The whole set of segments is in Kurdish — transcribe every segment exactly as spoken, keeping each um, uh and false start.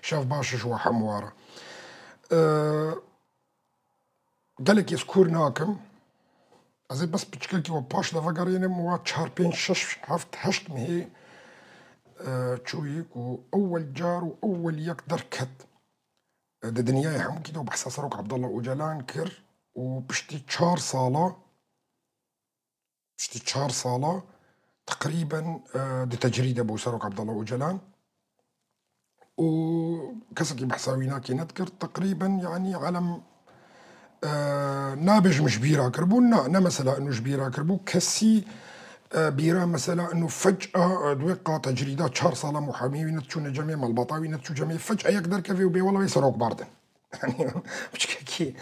Çav baş ji we hemû re. E, gelekî ez kûr nakim. Ez ê bes piçkekî we paş de vegerînim, wa çar, pênc, şeş, heft, heşt mehê, e, çûyî ku ewel car û ewel yek derket, e, di dinyayê hemûkî de û behsa Serok Abdullah Ocalan kir û piştî çar sala, piştî çar sala teqrîben, e, di tecrîde bû Serok Abdullah Ocalan. Û kesekî behsa wî nakê nedikir. Teqrîben, yanî, alem, e, nabêjim ji bîra kiribû. Na, ne mesela inu ji bîra kiribû. Kesî, e, bîra mesela inu feca, e, di wê qa tecrîda çar sala muhamî wî nediçûne cemê, malbata wî nediçû cemê. Feca yek derkevê û bê wela wê serok bardin. Yanî, piçkekî,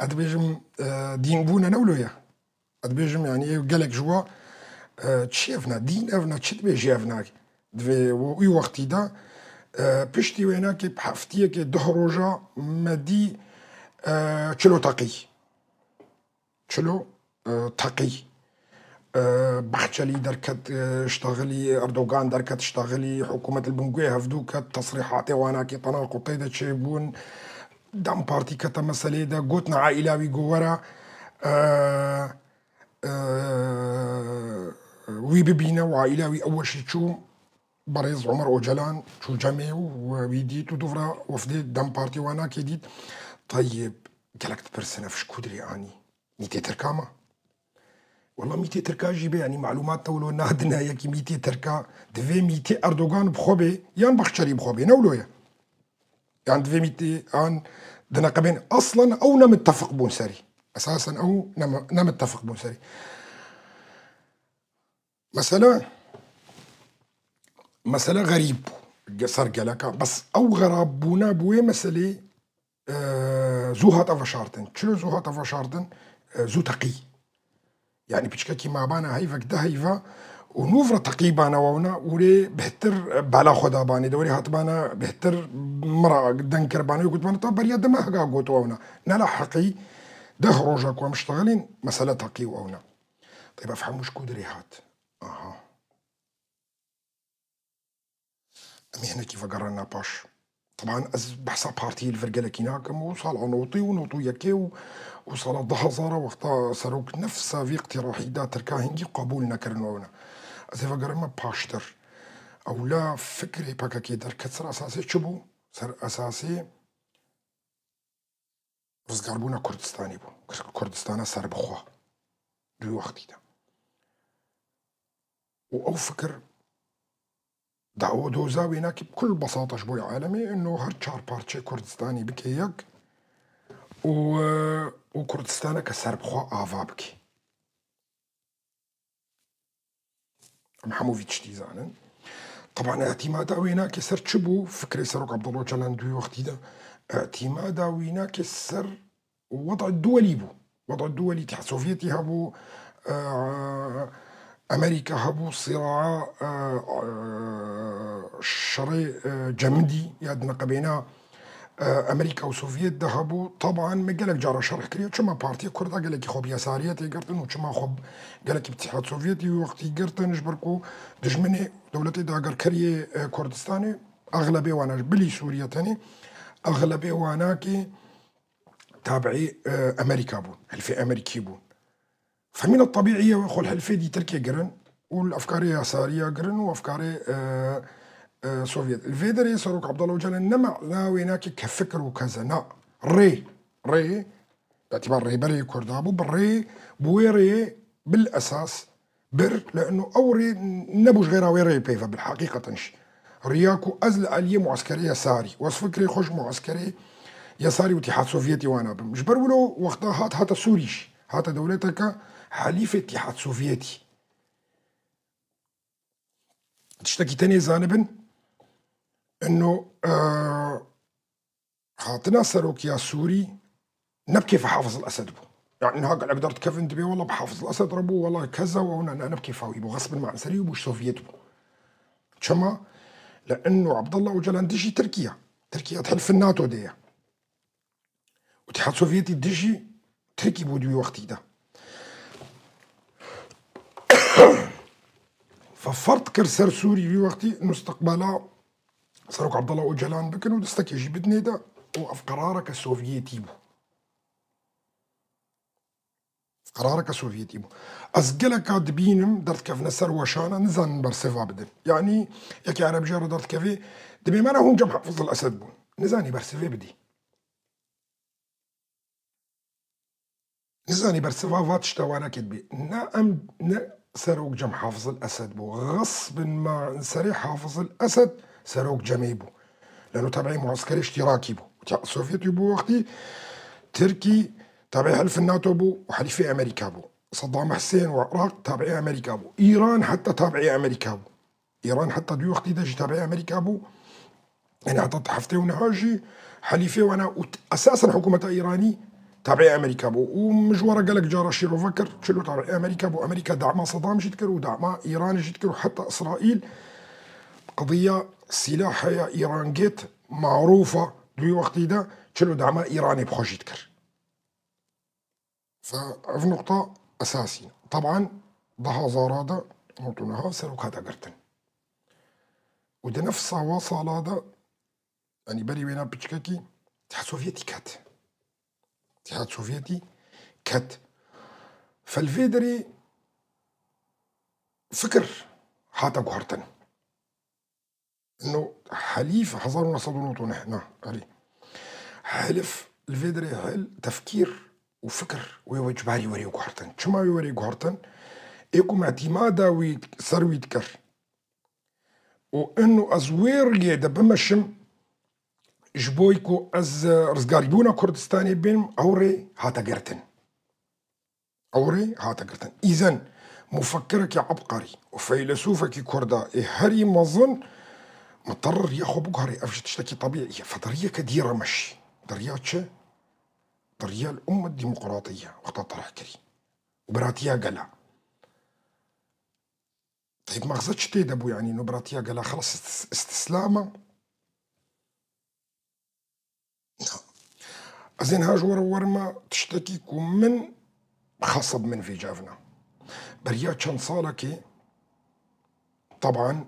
ez dibêjim, e, dîn bûne ne wilo ye. Ez dibêjim, yanî, ew gelek ji we, e, çi evna, dîn evna, çi dibêjî evna? Divê wî wextî de, e, piştî wênakê bi heftiyekê, duh roja me dî, e, çilo teqî. Çilo, e, teqî. E, Bahçelî derket, e, iştexilî, Erdogan derket, iştexilî, hikûmet li bin guhê hevdû ket, tesrîhatê wanakê tenaqutê de çêbûn. Dem Partî kete meselê de, gotin aîla wî ku were, e, e, wî bibîne û aîla wî ew weşî çû. Berêz Omer Ocalan çû cemê û wî dît û dûvra wefdê dem Partî wanakê dît. Teyib, gelek dipirsine, fiş ku dirê anî? Mîtê Tirka ma? Wela mîtê Tirka jî bê, yanî, malûmat te wilo nadine yekî mîtê Tirka, divê mîtê Erdogan bi xwe bê, yan Bahçelî bi xwe bê, ne wilo ye? Yan divê mîtê an dineqebên, aslen ew ne mittefiq bûn serî. Esasen ew ne, ne mittefiq bûn serî. Mesele, mesele xerîb bû ge-, ser geleka. Bes ew xerab bûna bi wê meselê, e, zû hate veşartin. Çilo zû hate veşartin? E, zû teqî. Yanî piçkekî mabana heyvek, deh heyva û nûv re teqî bana wewna û rê bihtir bela xwe da banê de, wê rê hatibana bihtir mira deng kiribana û gotibana, ta beriya dime hega got wewna. Ne la heqî deh roja ku em iştexilîn, mesele teqî wewna. Teyb, ev hemû ji ku dirê hat? Aha. Em ê hinekî vegerîna paş. Teban ez behsa partiyê li vir gelekî nakim û sala notî û notî yekê û, û sala du hezar wexta serok nefsa vî îqtîrahî da Tirka hingî qebûl nekirin wewna. Ez ê vegerime paştir. Ewla fikrê P K K derket ser esasê çi bû? Ser esasê rizgarbûna Kurdistanê bû. Kur-, Kurdistana serbixwe. Di wî wextî de. Û ew fikir dawa doza wênakî bi kul besata ji bo alemê ino her çar parçeyê Kurdistanê bike yek û, û Kurdistaneke serbixwe ava bike. Em hemû vî tiştî zanin. Teban, îtîmada wênakê ser çi bû? Fikrê Serok Abdullah Ocalan di wî wextî de îtîmada wênakê ser wed'a duwelî bû. Wed'a duwelî, Îtîhad Sovyetî hebû, e, Amerîka hebû, sîraa, e, e, şerê, e, cemidî ya di neqebêna e, Amerîka û Sovyet de hebû. Teban me gelek cara şerh kiriye. Çima Partiya Kurda gelekî xwe bi yesariyetê girtin û çima xwe gelekî bi Îtîhad Sovyetî wî wextî girtin? Ji ber ku dijminê dewletê dagirkeriyê, e, Kurdistanê, exlebê wana ji bilî Sûriye tenê, exlebê wanakê tabiî, e, Amerîka bûn, hilfê Amerîkî bûn. Femîna tebîî ye, xwe li hilfê dîtirkê girin û li efkarê yasariya girin û efkarê, e, e, Sovyet. Li vê derê Serok Abdullah Ocalan ne mana wênakê ke fikir û keze, na, rê, rê, bi îtibar rêberê Kurda bû, bi rê, bi wê rêyê bil esas bir, li ino ew rê nebû ji xêra wê rê peyve bil, heqîqeten jî. Riya ku ez li aliyê mueskerê yesarî, û ez fikrê xwe ji mueskerê yesarî û Îtîhad Sovyetî wana bim. Ji ber wilo wexta hat, hate Sûrî jî. Hate dewleteke helîfê Îtîhad Sovyetî. Tiştekî tenê zanibin, ino, e, hatina serokiya Sûrî ne bi kêfa Hafiz el-Esed bû. Yani niha gelek derdikevin dibê wela bi Hafiz el-Esed re bû, wela keza û ewna ne, ne bi kêfa wî bû. Xesbin me serî û bû ji Sovyet bû. Çima? Li ino Abdullah Ocalan dijî Tirkiye. Tirkiye di hilfin NATO de ye. Îtîhad Sovyetî dijî Tirkî bû di wî wextî de. Fe ferd kir ser Sûrî wî wextî musteqbela Serok Abdullah Ocalan bikin û destekê jî bidinê de û ev qerareke Sovyetî bû. Qerareke Sovyetî bû. Ez geleka dibînim derdikevine ser weşana, nizanin bersêva bidin. Yanî yekê erebjê re derdikevê, dibê me ne hûn cem Hafizil Esed bûn. Nizanî bersêvê bidî. Nizanî bersêva va tişta wana kê dibê. Ne em, ne serok cem Hafizil Esed bû. Xisbin ma serê Hafizil Esed serok cemê bû. Leno tabiî muaskerê iştirakî bû. Sovyetî bû wextî Tirkî tabiî helfin NATO bû û helîfê Amerîka bû. Saddam Husên û Iraq tabiî Amerîka bû. Îran heta tabiî Amerîka bû. Îran heta dû wextî de jî tabiî Amerîka bû. Yani heta heftê û neha jî helîfê wana û t-, esasen hikûmeta Îranî tabiî Amerîka bû. Û min ji we re gelek cara şîrove kir, çilo tabiî Amerîka bû. Amerîka dama Saddam jî dikir û dama Îran jî dikir û heta Îsraîl qediya sîlah heye Îrangêt marûfa dû wextî de çilo dama Îranê bi xwe jî dikir. Fe ev nuqta esasî ne. Teban di hezara de newt û neha serok hate girtin. Û di nefsa wa sala de, yanî berî wêna piçkekî, Îtîhad Sovyetî ket. Îtîhad Sovyetî ket. Fe li vê derê fikir hate guhertin. Ino helîf hezar û neh sed û newt û neh, na, erê. Helif li vê derê hel tefkîr û fikir wê wecbarî werê guhertin. Çima wê werê guhertin? Ê ku me îtîmada wî ser wî dikir. Û ino ez wê riyê de bimeşim, ji bo ku ez, e, rizgarîbûna Kurdistanê bêm, ew rê hate girtin. Ew rê hate girtin. Îzen mufekkirekî ebqarî û feylesûfekî kurda ê herî mezin mitir riya xwe biguherê. Ev jî tiştekî tebîî ye. Fe di riyeke dî re meşî. Di riya çi? Di riya li ummet demokratî ye. Wexta terh kirî. Û biratiya gela. Teyb mexze çi tê de bû, yanî, no biratiya gela xelas istis-, istislama. Ez ên ha ji we re werime tiştekî ku min xasa bi min vêcavina. Beriya çend salekê, teban,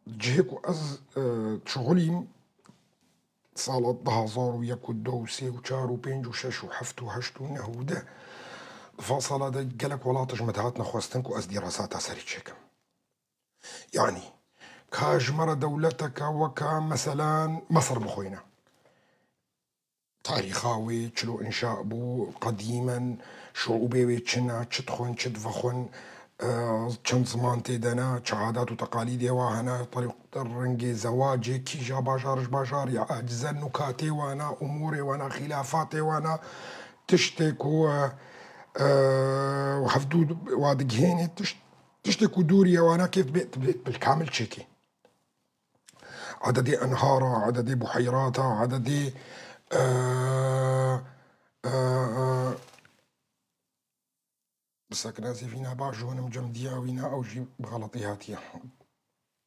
cihê ku ez, e, dişixulîm, sala du hezar û yek û du û sê û çar û pênc û şeş û heft û heşt û neh û deh, di va sala de gelek welat ji min dihatine xwestin ku ez dîrasata serî çêkim. Yanî, ka ji me re dewleteke weke, meselan, Mesir bixwîne. Tarîxa wê çilo înşa bû, qedîmen, şuûbê wê çi ne, çi dixwin, çi divexwin, e, çend ziman tê de ne, çi adat û teqalîdê wa hene, terîq-, rengê zewacê, kîja bajar ji bajar ya acize, nukatê wa ne, umûrê wa ne, xîlafatê wa ne, tiştê ku, e, e, hevdû wa digihênê, tişt-, tiştê ku dûrî ye wana kê dibê, dibê bilkamil çêkê. Ededê enhara, ededê buheyrata, ededê, e, e, e, bi sekina zêvîna baş ji winim cem diya wîna ew jî bi xeletî hatiye.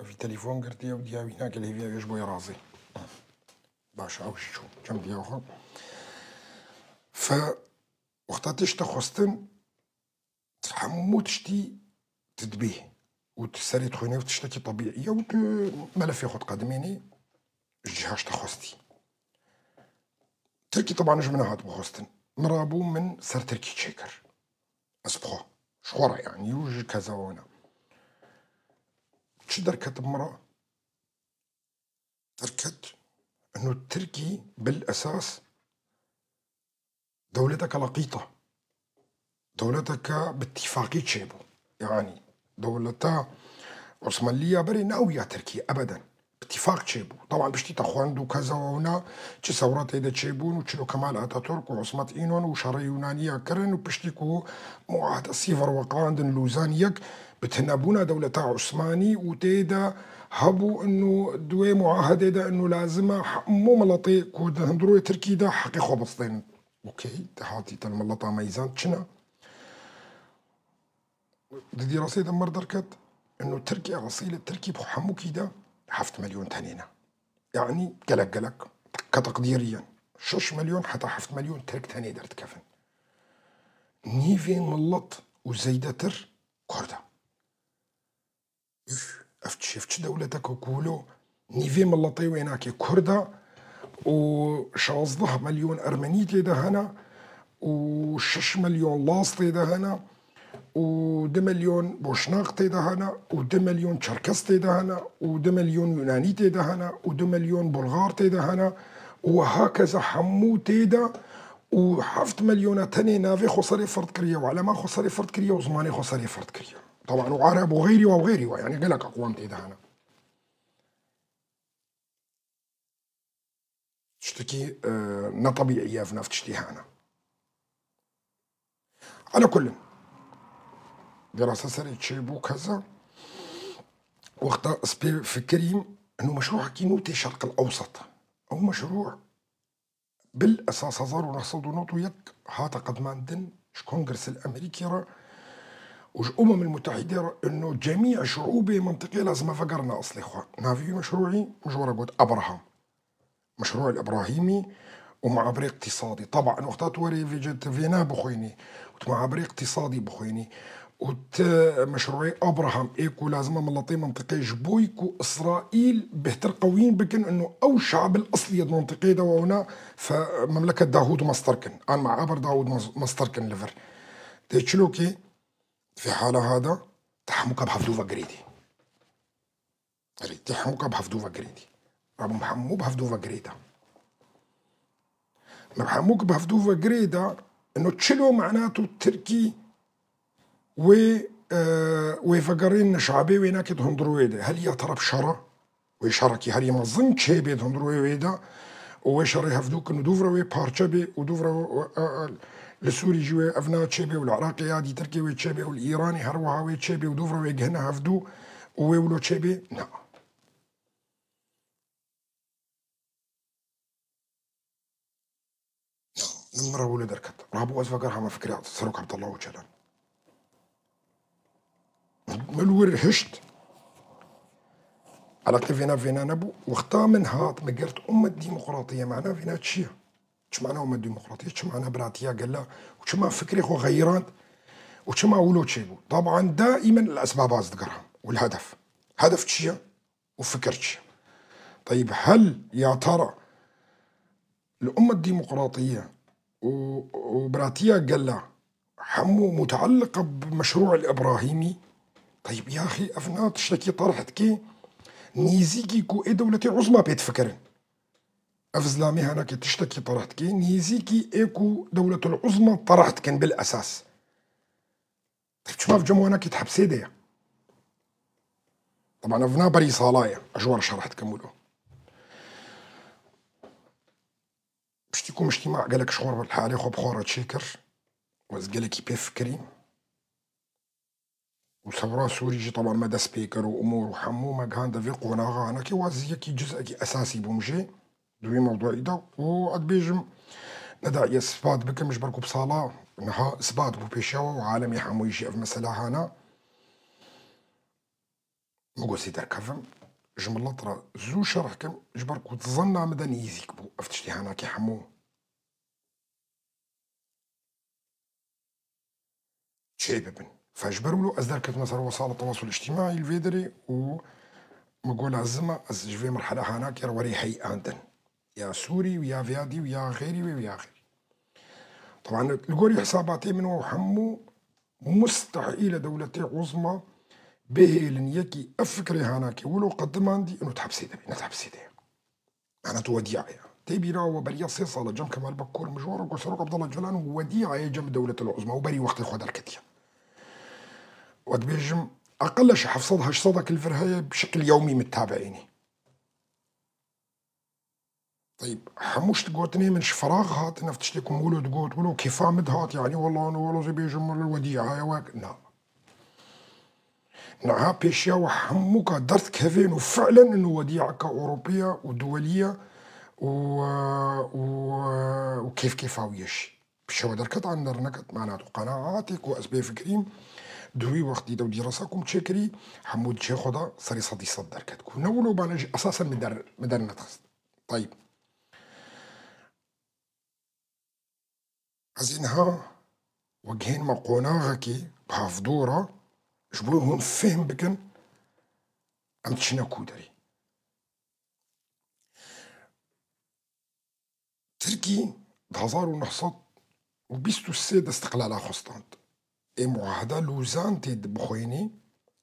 Evî telefon girtiye û diya wîna gelê hêviya wê ji bo yê razî. Baş ew jî çû cem diya xwe. Fe wexta tişta xwestin, hemû tiştî tu dibî û tu serê dixwînî û tiştekî tebîî ye û tu melefê xwe diqedimênî ji ciha ji te xwestî. Tirkî teban ji min hat bixwestin. Min rabû min ser Tirkî çêkir. Ez bi xwe. Ji xwe re yanî û ji keza wana. Çi derket bi min re? Derket, ino Tirkî bil esas dewleteke leqît e. Dewleteke bi tîfaqî çêbû. Yanî dewleta Osmanliya berê nabûya Tirkî ebeden. Bi tîfaq çêbû. Teban piştî te xwend û keza wewna çi sewretê de çêbûn û çilo Kemal Ataturk û Osmet İnönü û şerê Yunaniya kirin û piştî ku muahede sîver weqandin Lûzan yek bi tinebûna dewleta Osmanî û tê de hebû ino di wê muahedê de ino lazim e hemû miletê ku di hundirê Tirkî de heqê xwe bistênin. Okey, hatî te li mileta meyzan çi ne? Di dîrasê de mir derket, ino Tirkî, esîlê Tirkî bi hemûkî de heft milyon tenê ne. Yanî gelek gelek, ke teqdîrî yen. Şeş milyon heta heft milyon Tirk tenê derdikevin. Nîvê milet û zeydetir Kurd e. Üf, ev çi, ev çi dewleteke ku wilo Nîvê miletê wênakê Kurd e û şazdeh milyon Ermenî tê de hene û şeş milyon Laz tê de hene û du milyon Boşnak tê de hene û du milyon Çerkes tê de hene û du milyon Yunanî tê de hene û du milyon Bulgar tê de hene û hakeza hemû tê de û heft milyona tenê navê xweserê ferd kiriye û elema xweserê ferd kiriye û zimanê xweserê ferd kiriye. Taban û Ereb û xeyrî wa û xeyrî wa, yanî gelek aqwam tê de hene. Tiştekî, e, ne tebîî ye ev nav tiştî hene. Ala kullin. Derasa serê çêbû keza. Wexta ez pê fikirîm, eno meşrûekî nû tê Şerqil Ewsat. Ew meşrû bil esas hezar û neh sed û nod û yek hate qedmandin ji Kongresa li Amerîkê re û ji Umemil Mutehîdê re eno cemî şuûbê mentiqê lazim e vegerine eslê xwe. Navê wî meşrûî min ji we re got Abraham. Meşrû el-Îbrahîmî û muabirê îqtîsadî. Teban wexta tu werê vêce tu vêna bixwînî û tu muabirê îqtîsadî bixwînî û tu meşrûê Abraham ê ku lazim e miletê mentiqê ji bo ku Îsraîl bêhtir qewîn bikin, ino ew şabil eslî yê di mentiqê de wewna fe memleket Dawûd mestir kin. An muabir Dawûd mes-, mestir kin li vir. Tê çilokê, fi hala hada, te hemûka bi hevdû ve girêdî. Erê, tê hemûka bi hevdû ve girêdî. Rabûm hemû bi hevdû ve girêda. Me bi hemûk bi hevdû ve girêda, ino çilo mena tu Tirkî wê, e, wê vegerên neşabê wê nakê di hundirûyê de. Heliya tereb şera, wê şerekî herî mezin çêbê di hundirûyê wê de û wê şerê hevdû kin û dûvra wê parçe bê û dûvra, e, e, li Sûrî jî wê ev na çêbê û li Iraqê ya dîtirkê wê çêbê û li Îranê her wiha wê çêbê û dûvra wê gihine hevdû û wê wilo çêbê? Na. Na, min re wilo derket. Rabû ez vegerhama fikra Serok Abdullah Ocalan. Min li wir hişt. Eleqe vêna vêna nebû. Wexta min hat, min girt umet demokratiye, mana vêna çi ye? Çi mana umet demokratiye? Çi mana biratiya gela? Û çima fikrê xwe xeyirand? Û çima wilo çêbû? Taban daîmen li esbaba ez digerham. Û li hedef. Hedef çi ye? Û fikir çi? Teyb hel ya tara li ummet demokratiye û, û biratiya gela hemû mutealliq bi meşrû el-Îbrahîmî. Teyb yaxî ev na tiştekî terh dike nêzîkî ku ê dewletê uzma pê difikirin. Ev zilamê henekê tiştekî terh dike nêzîkî ê ku dewletul uzma terh dikin bil esas. Teyb çima ev cem wanekî di hepsê de ye? Teban ev na berî sala ye. Ez ji we re şerh dikim wilo. Piştî ku niştîma gelek ji xwe re li halê xwe bi xwe re çêkir û ez gelekî pê fikirîm. Û sewra Sûrî jî teban me dest pê kir û umûr û hemû me gihande vê qonaxa henekê waziyekî cizekî esasî bûm jê. Di wî mewduî de û ez dibêjim, nedaye ispat bikim, ji ber ku bi sala niha ispat bû pêşiya we û alemê hemûyî jî ev mesela hana. Min got zî derkevim, ji milet re zû şerh kim, ji ber ku di zanna min de nêzîk bû ev tiştê henekê hemû çê bibin. Fe ji ber wilo ez derketime ser wesala tewasul îctîmaî li vê derê û min got lazim e ez ji vê merhela hanakê re werê heyandin. Ya Sûrî û ya vêya dî û ya xêrî wê û ya xêrî. Teban li gorî hisabatê min û hemû mustehîl e dewletê uzma bihêlin yekî ev fikrê hanakê wilo qedimandî ino di hepsê de bê, ne di hepsê de ye. Mana tu wedîa ye. Tê bîra we beriya sê sala cem Kemal Bekkur min ji we re got Serok Abdullah Ocalan wedîa ye cem dewletil uzma û berî wextê xwe derketiye. We dibêjim, eqil ji heft sed heşt sed li vir heye bi şekil yewmî min tabeînî. Teyb, hemû ji gotinê min ji ferax hatin, ev tiştê ku Mûlo digot, wilo kêfa min dihat, yanî wela, wela zê bêjim, wela wedîa ye wek, na. Niha pêşiya we hemûka derdikevên û fi'len ino wedîaka Ewropî ye û duwelî ye û, û, û kêfkêfa wî ye jî. Pêşiya we derket an derneket, mana tu qenaatê ku ez pê fikirîm, di wî wextî de û dîrasa ku min çêkirî, hemû di cihê xwe de serê sedî sed derket. Ku ne wilo bane jî esasen min der-, min dernedixist. Teyb. Ez ê niha we gihênime qonaxekê bi hevdû re ji bo hûn fêhm bikin em diçine ku derê. Tirkî di hezar û neh sed û bîst û sê de istiqlala xwe stand. Ê Muaheda Lûzan tê bixwênî,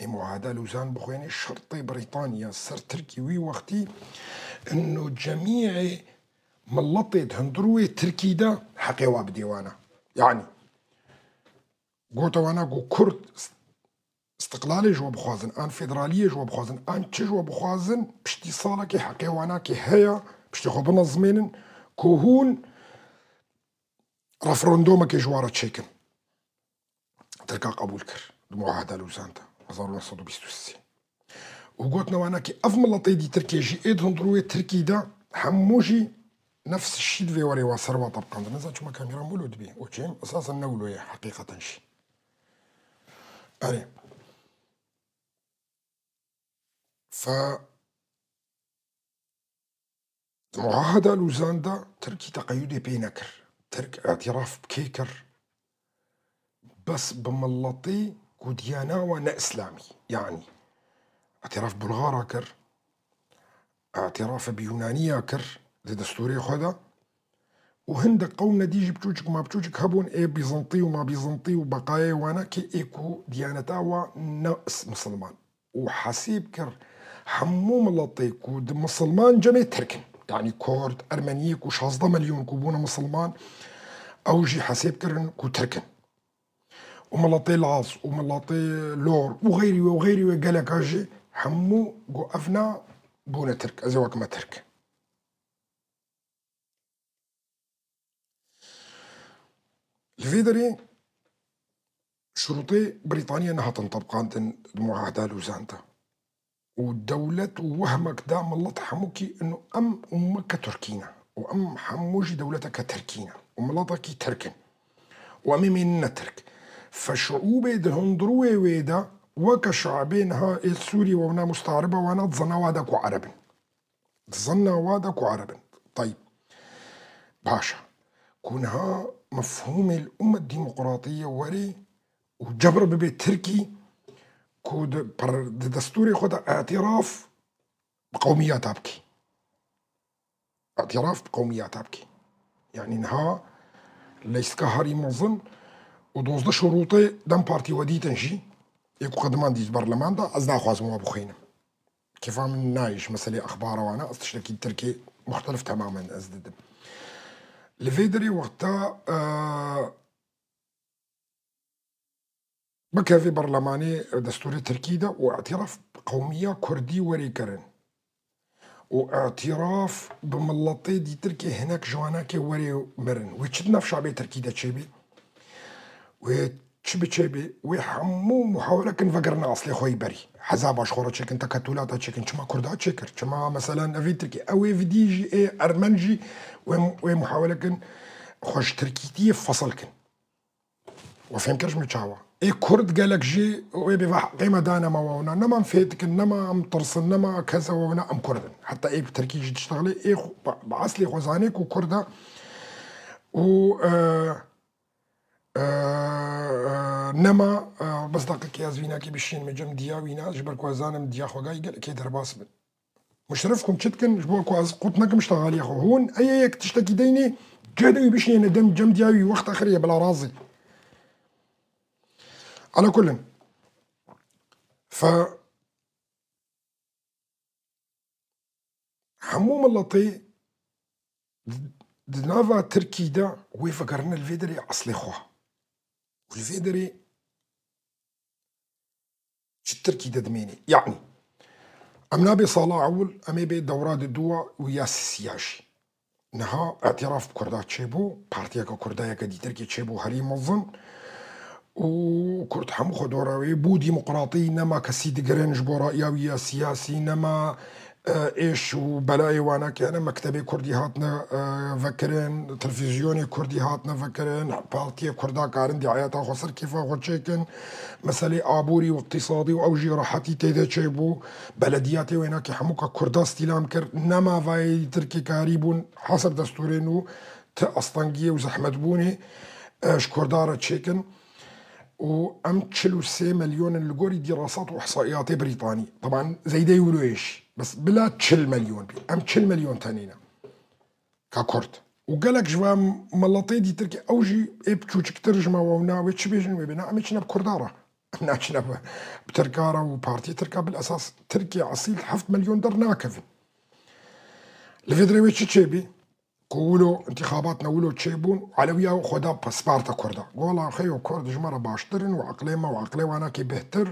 ê Muaheda Lûzan bixwênî, şertê Brîtanya ser Tirkî wî wextî ino cemîê miletê di hundirûyê Tirkî de heqê wa bidê wana. Yanî, gote wana ku Kurd istiqlalê ji we bixwazin, an federaliyê ji we bixwazin, an çi ji we bixwazin, piştî salekê heqê wana kê heye, piştî xwe binezmênin, ku hûn referandûmekê ji we re çêkin. Tirka qebûl kir di Muaheda Lûzan de, hezar û neh sed û bîst û sê. Û gotin wana kê ev miletê dî Tirkê jî ê di hundirûyê Tirkî de hemû jî nefs şî di vê werê wa ser wa tebqandin. Nizan çima kamera wilo dibê. O çêm esasen ne wilo ye heqîqeten jî. Erê. Fe Di Muaheda Lûzan de Tirkî teqeyûdê pê nekir. Tirk îtiraf bi kê kir? Bes bi miletê ku diyana wa ne îslamî. Yanî, îtiraf Bulgara kir, îtiraf bi Yûnaniya kir di destûrê xwe de. Û hindek qewmne dî jî biçûçik ma biçûçik hebûn, ê Bîzintî û ma Bîzintî û beqayê wana kê ê ku diyaneta wa ne is-, misilman. Û hesîb kir, hemû miletê ku di misilman cemê Tirk in. Yanî Kurd, Ermeniyê ku şazdeh milyon ku bûne misilman, ew jî hesîb kirin ku Tirk in. Û miletê Laz û miletê Lor û xeyrî wê û xeyrî wê geleka jî hemû got, "Ev na bûne Tirk, ez ê wekime Tirk." Li vê derê şurûtê Brîtaniya nehatin tebqandin di Muaheda Lûzan de. Û dewlet û wehmek da milet hemûkî ino em û me ke Tirkî ne. Û em hemû jî dewleteke Tirkî ne. Û miletekî Tirk in. Û em ê mênine Tirk. Fe şiûbê di hundirûyê wê de weke şiabê niha ê Sûrî we wina mustariba wana di zana wa de ku Ereb in. Di zanna wa de ku Ereb in. Tayîb. Baş e. Ku niha mefhûmê li umet demokratiyê werê û cebir bibe Tirkî ku di per-, di destûrê xwe de îtiraf bi qewmiyata bike. Îtiraf bi qewmiyata bike. Yanî niha leyska herî mezin û dozdeh şurûtê dem partî we dîtin jî, ê ku qediman dît berleman de, ez naxwazim we bixwînim. Kêfa min nayê ji meselê exbara wana, ez tiştekî Tirkê muxtelif temamen ez didim. Li vê derê wexta, e, bikeve berlemanê destûrê Tirkî de û îtiraf bi qewmiya Kurdî werê kirin û îtiraf bi miletê dîtir kê hinek ji wana kê werê mirin. Wê çi di nav şabê Tirkî de çêbê? Wê çi biçêbê? Wê hemû muhawele kin vegerine aslê xwe yî berî. Hezaba ji xwe re çêkin, teketulata çêkin. Çima Kurda çêkir? Çima, meselan, evê Tirkî? Ew ê vidî jî, ê Ermen jî wê, wê muhawele kin xwe ji Tirkîtiyê fesil kin. We fêm kir ji min çawa? Ê Kurd gelek jî wê bê ve heqê me dane me wewna. Nema em fê dikin, nema em tirsin, nema keze wewna, em Kurd in. Heta ê bi Tirkî jî diştexilê, ê xwe, bi, bi eslê xwe zanê ku Kurd e û, e, Eee, nema, eee, bes deqekê ez vînakê bişînim cem diya wîna, ji ber ku ez zanim diya xwe gayî gelekê derbas bin. Muşerref kum çi dikin, ji bo ku ez qut nekim ji texaliya xwe. Hûn ey yek tiştekî deynê, cehde wî bişîne dem cem diya wî, wext axirê ye bila razî. Ala kulin. Fe Hemû miletê di, di nava Tirkî de wê vegerine li vê derê eslê xwe. Û li vê derê ji Tirkî de dimênê. Yanî, em nabê sala ewil, em ê bê dewra di dû û ya sisiya jî. Niha îtiraf bi Kurda çêbû, partiyeke Kurda yeke dîtirkê çêbû herî mezin û Kurd hemû xwe dora wê bû demokratî, nema kesî digirin ji bo raya wî ya siyasî, nema, e, êş û belayê wana ke hene, mektebê Kurdî hatine, e, vekirin, televîzyonê Kurdî hatine vekirin, partiyê Kurda karin dîayeta xwe ser kêfa xwe çêkin, meselê aborî û îqtîsadî û ew jî rehetî tê de çêbû, belediyatê wênakê hemûka Kurda stîlam kir, nema vayê dîtirkê karî bûn, Heseb destûrê nû ti astengiyê û zehmetbûnê, e, ji Kurda re çêkin û em çil û sê milyon in li gorî dîrasat û ihsaiyatê Brîtanî. Teban zeydeyî wilo ye jî. Bes bila çil milyon bî. Em çil milyon tenê ne. Ka Kurd. û gelek ji van miletê dîtir ki ew jî ê biçûçiktir ji me wewna wê çi bêjin wê bêne, em ê çine bi Kurda re. Em naçine bi, bi Tirka re û partiyê Tirka bil esas Tirkiye esîl heft milyon dernakevin. Li vê dirê wê çi çêbî? Ku wilo întîxabat ne wilo çêbûn, Elewiya xwe da sparta Kurda. Got, wela xeyo Kurd ji me re baştir in û eqlê me û eqlê wana kê bêhtir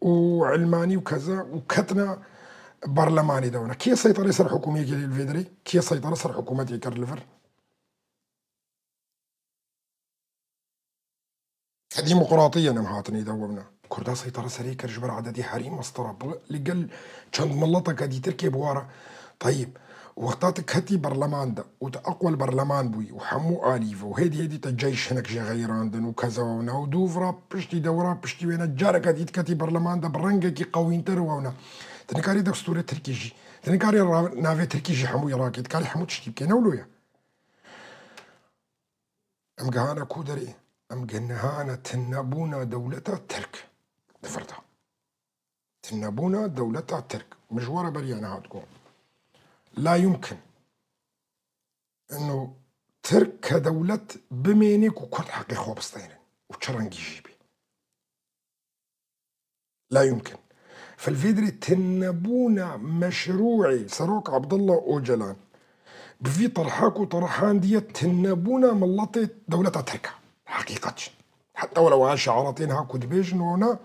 û ilmanî û keza û ketine berlemanê de wina. Kê seytarê ser hikûmiyê kir li vê dirê? Kê seytare ser hikûmetê kir li vir? Ke demokratî yên em hatinê de wewna. Kurda seytara serê kir ji ber ededî herî mestira bi li gel çend mileteke dîtir kê bi wara. Teyib, wexta tu ketî berleman de û tu eqwel berleman bûyî û hemû alî ve û hêdî hêdî te ceyş hinek jê xeyirandin û keza wewna û dû vira piştî de wira piştî wêne careke dît ketî berleman de bi rengekî qewîntir wewna. Tu nikarî destûrê Tirkî jî, tu nikarî ra-, navê Tirkî jî hemû Iraqê, tu karî hemû tiştî bikê, ne wilo ye. Em gihane ku derê? Em gihane tinebûna dewleta Tirk di vir de. Tinebûna dewleta Tirk. Min ji we re beriya niha digot. La yumkin. Ino Tirk ke dewlet bimênê ku Kurd heqê xwe bisteynin. Û çi rengî jî bî. La yumkin. Fil vê dirê tinebûna meşrûê Serok Abdullah Ocalan bi vî terha ku terhandiye tinebûna miletê dewleta Tirk e. Heqîqet jî. Heta wele wiha şiaratên ha ku dibêjin wana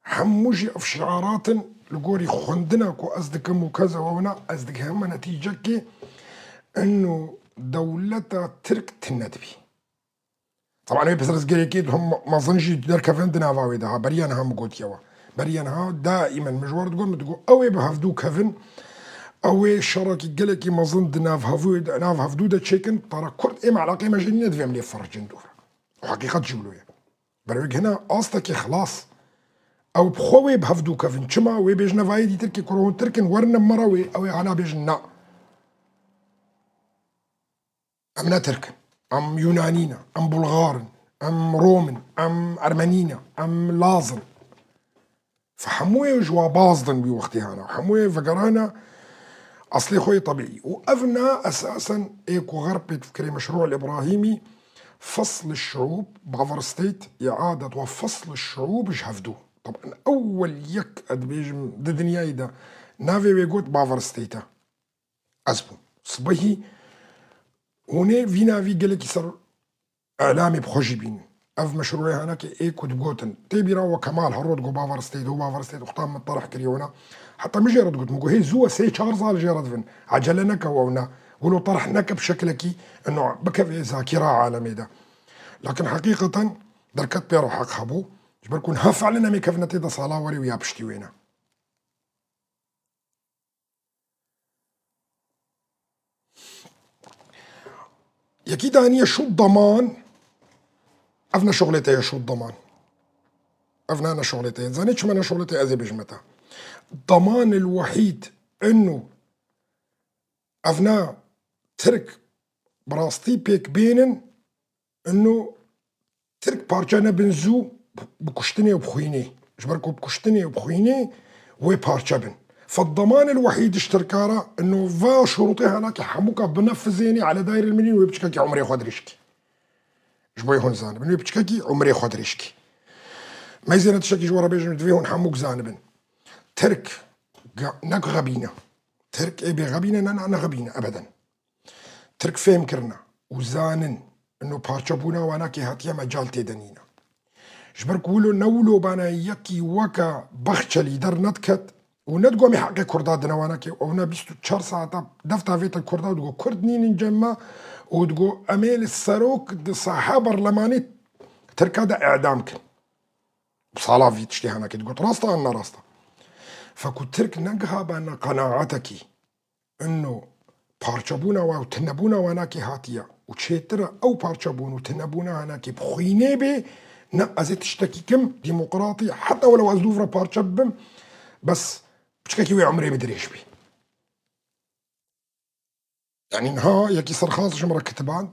hemû jî ev şiarat in li gorî xwendina ku ez dikim û keza wewna ez digiheme netîcekê ino dewleta Tirk tine dibî. Teban wê pirsgirêkê him mezin jî derkevin di nava wê de ha. Beriya niha min gotiye we. Beriya niha daîmen min ji we re digot, min digot, ew ê bi hevdû kevin, ew ê şerekî gelekî mezin di nav hevû, di nav hevdû de çêkin, tara Kurd ê me eleqê me jê nîne divê em lê fericin dûr. Û heqîqet jî wilo ye. Ber wê hene astekê xilas. Ew bi xwe wê bi hevdû kevin. Çima? Wê bêjine vayê dîtir kê kuro hûn Tirk in, werin me re wê, ew ê hana bêjin na. Em ne Tirk in. Em Yunanî ne. Em Bulgar in. Em Rom in. Em Ermenî ne. Em Laz in. Fe hemûyê ji wa bazdin wî wextê hana. Hemûyê vegerane eslê xwe yê tebîî. Û ev ne esasen ê ku Xerb pê difikirê meşrû el-Îbrahîmî, fesl şûb, buffer state, îadet wa fesl şûb ji hevdû. Taban ewwel yek ez dibêjim di dinyayê de navê wê got buffer state e. Ez bûm. Sibehî hûnê vî navî gelekî ser îlamê bi xwe jî bînin. Ev meşrûyê hanekê ê ku digotin. Tê bîra we Kemal her roj digot buffer state, û buffer state, wexta min terh kiriye wina. Heta min jê re digot, min got, hê zû e, sê çar sal jê re divin. Ecele neke wewna. Wilo terh neke bi şekilekî ino bikeve zakîra alemê de. Lakin heqîqeten derket pê re heq hebû. Ji ber ku niha fiilen em ê kevine tê de sala werê û ya piştî wê ne. Yekî daniye şu daman, ev ne şuxlê te ye şu daman. Ev ne, ne şuxlê te ye. Zanî çima ne şuxlê te ye, ez ê bêjime te. Daman el wehîd inu ev ne Tirk bi rastî pêk bênin, inu Tirk parçe nebin zû bi kuştinê û bi xwînê. Ji ber ku bi kuştinê û bi xwînê wê parçe bin. Feddaman el wehîd ji Tirka re ino va şurûtê hanakê hemûka binefizênê ele dayir el milîn wê piçkekî umrê xwe dirêj kî. Ji bo hûn zanibin, wê piçkekî umrê xwe dirêj kî. Meyzêne tiştekî ji we re bêjim, divê hûn hemûk zanibin. Tirk ge-, ne xebîne. Tirk ê bê xebîne, ne, ne, ne xebîne ebeden. Tirk fêm kirine û zanin ino parçebûna wanakê hatiye mecal tê de nîne. Ji ber ku wilo ne wilo bana yekî weke Baxçelî derdiket û ne digo em ê heqê Kurda dine wanakê, ew ne bîst û çar saeta defta vê te Kurda digo Kurd nînin cem me û digo em ê li serok di saha berlemanê Tirka de îdam kin. Sala vî tiştê hanakê digot. Rast e an ne rast e? Feku Tirk negiha bana qenaatekî. Ino parçebûna wa û tinebûna wanakê hatiye û çêtir e ew parçebûn û tinebûna hanakê bi xwînê bê, ne ez ê tiştekî kim demokratî, heta welew ez dûv re parçe bibim, bes piçkekî wê umrê min dirêj bê. Yanî niha yekî serxas ji min re kitiband,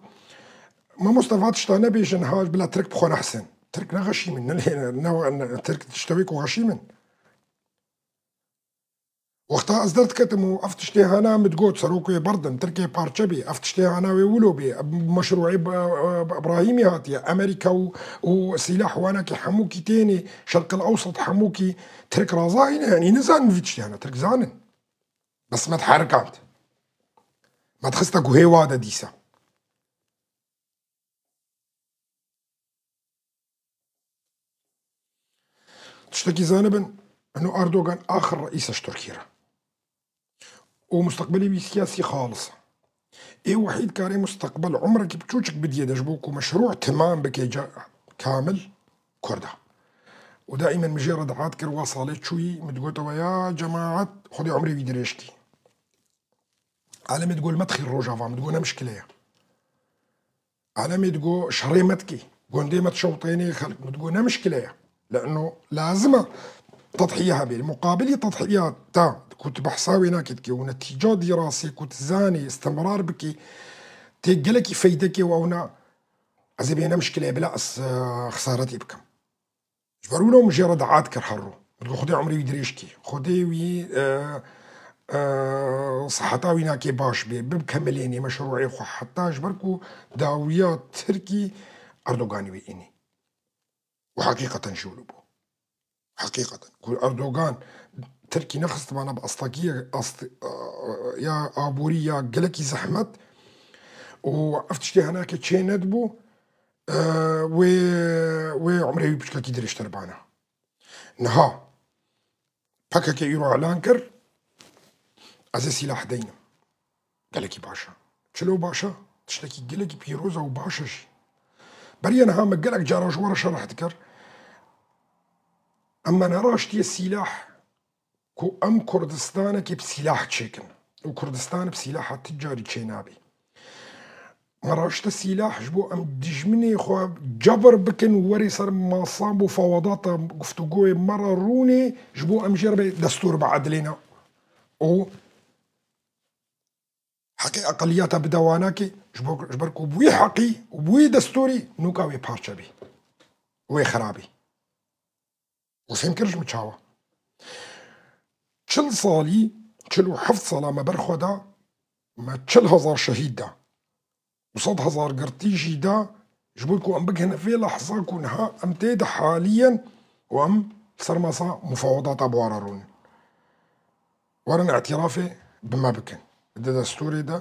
mamoste va tişta nebêje niha bila Tirk bi xwe nehsin. Tirk ne xeşîm in, ne, ne, ne, Tirk tiştewê ku xeşîm in. Wexta ez derdiketim û ev tiştê hana min digot, serok wê berdin, Tirkê parçe bê, ev tiştê hana wê wilo bê, ev meşrûê Bi-, Bi-, Ibrahîmî hatiye, Amerîka û, û sîlah wanakî hemûkî tênê, Şerqil Ewsat hemûkî Tirk razayîne, yanî nizanin vî tiştê hana, Tirk zanin. Bes me diherikand. Me dixiste guhê wa de dîsa. Tiştekî zanibin, eno Erdogan axir reîsa ji Tirkiyê re. Û musteqbelê wî siyasî xalis e. Ê wehîd karê musteqbel umrekî biçûçik bidiyê de ji bo ku meşrû timam bike ca-, kamil Kurda. Û daîmen min jê re dihat kir, wa salê çûyî, min digotewe, ya cemaet, Xwedê umrê wî dirêj kî. Alemê digot, li me dixî Rojava, min digot, ne mişkile ye. Alemê digot, şerê me dikî, gundê me dişewtênê xelk, min digot, ne mişkile ye. Le'no lazim e tedhiye hebê. Li muqabilî tedhiyata ku tu behsa wê nakê dikî û netîca dîrasê ku tu zanî istimrar bikî, tê gelekî feydekê û ewna ez ê bê ne mişkile ye, bila ez, e, xesaretê bikim. Ji ber wilo min jê re dua dikir her rû. Min digot, Xwedê umrê wî dirêj kî. Xwedê wî, e, e, siheta wî nakê baş bê, bikemilênê meşrûê xwe. Heta ji ber ku dawiya Tirkî Erdoganî wê înî. Û heqîqeten jî wilo bû. Heqîqeten. Ku Erdogan Tirkî nexistibana bi astekî, ast-, e, ya aborî ya gelekî zehmet û ev tiştê henakê çê nedibû, e, wê, wê umrê wî piçkekî dirêjtir bana. Niha P K K îro elan kir, ez ê sîlah deynim. Gelekî baş e. Çilo baş e? Tiştekî gelekî pîroz e û baş e jî. Beriya niha me gelek cara ji we re şerh dikir. Em me neraştiye sîlah ku em Kurdistanekê bi sîlah çêkin. Û Kurdistan bi sîlaha ti carî çênabî. Me raşte sîlah ji bo em dijminê xwe cebir bikin, werê ser masa mufawedata guftûgoyê me re rûnê, ji bo em jê re bê destûr biedilêne. Û heqê eqeliyata bide wanakê, ji bo, ji ber ku bi wî heqî û bi wî destûrî nûka wê parçe bî. Wê xirabî. Û fêm kir ji min çawa? Çil salî, çil û heft sala me ber xwe da, me çil hezar şehîd da. Û sed hezar girtî jî da, ji bo ku em bigihine vê lehza ku niha em tê de haliyen û em li ser masa mufawedata bi we re rûnin. Werin îtirafê bi me bikin. Di destûrê de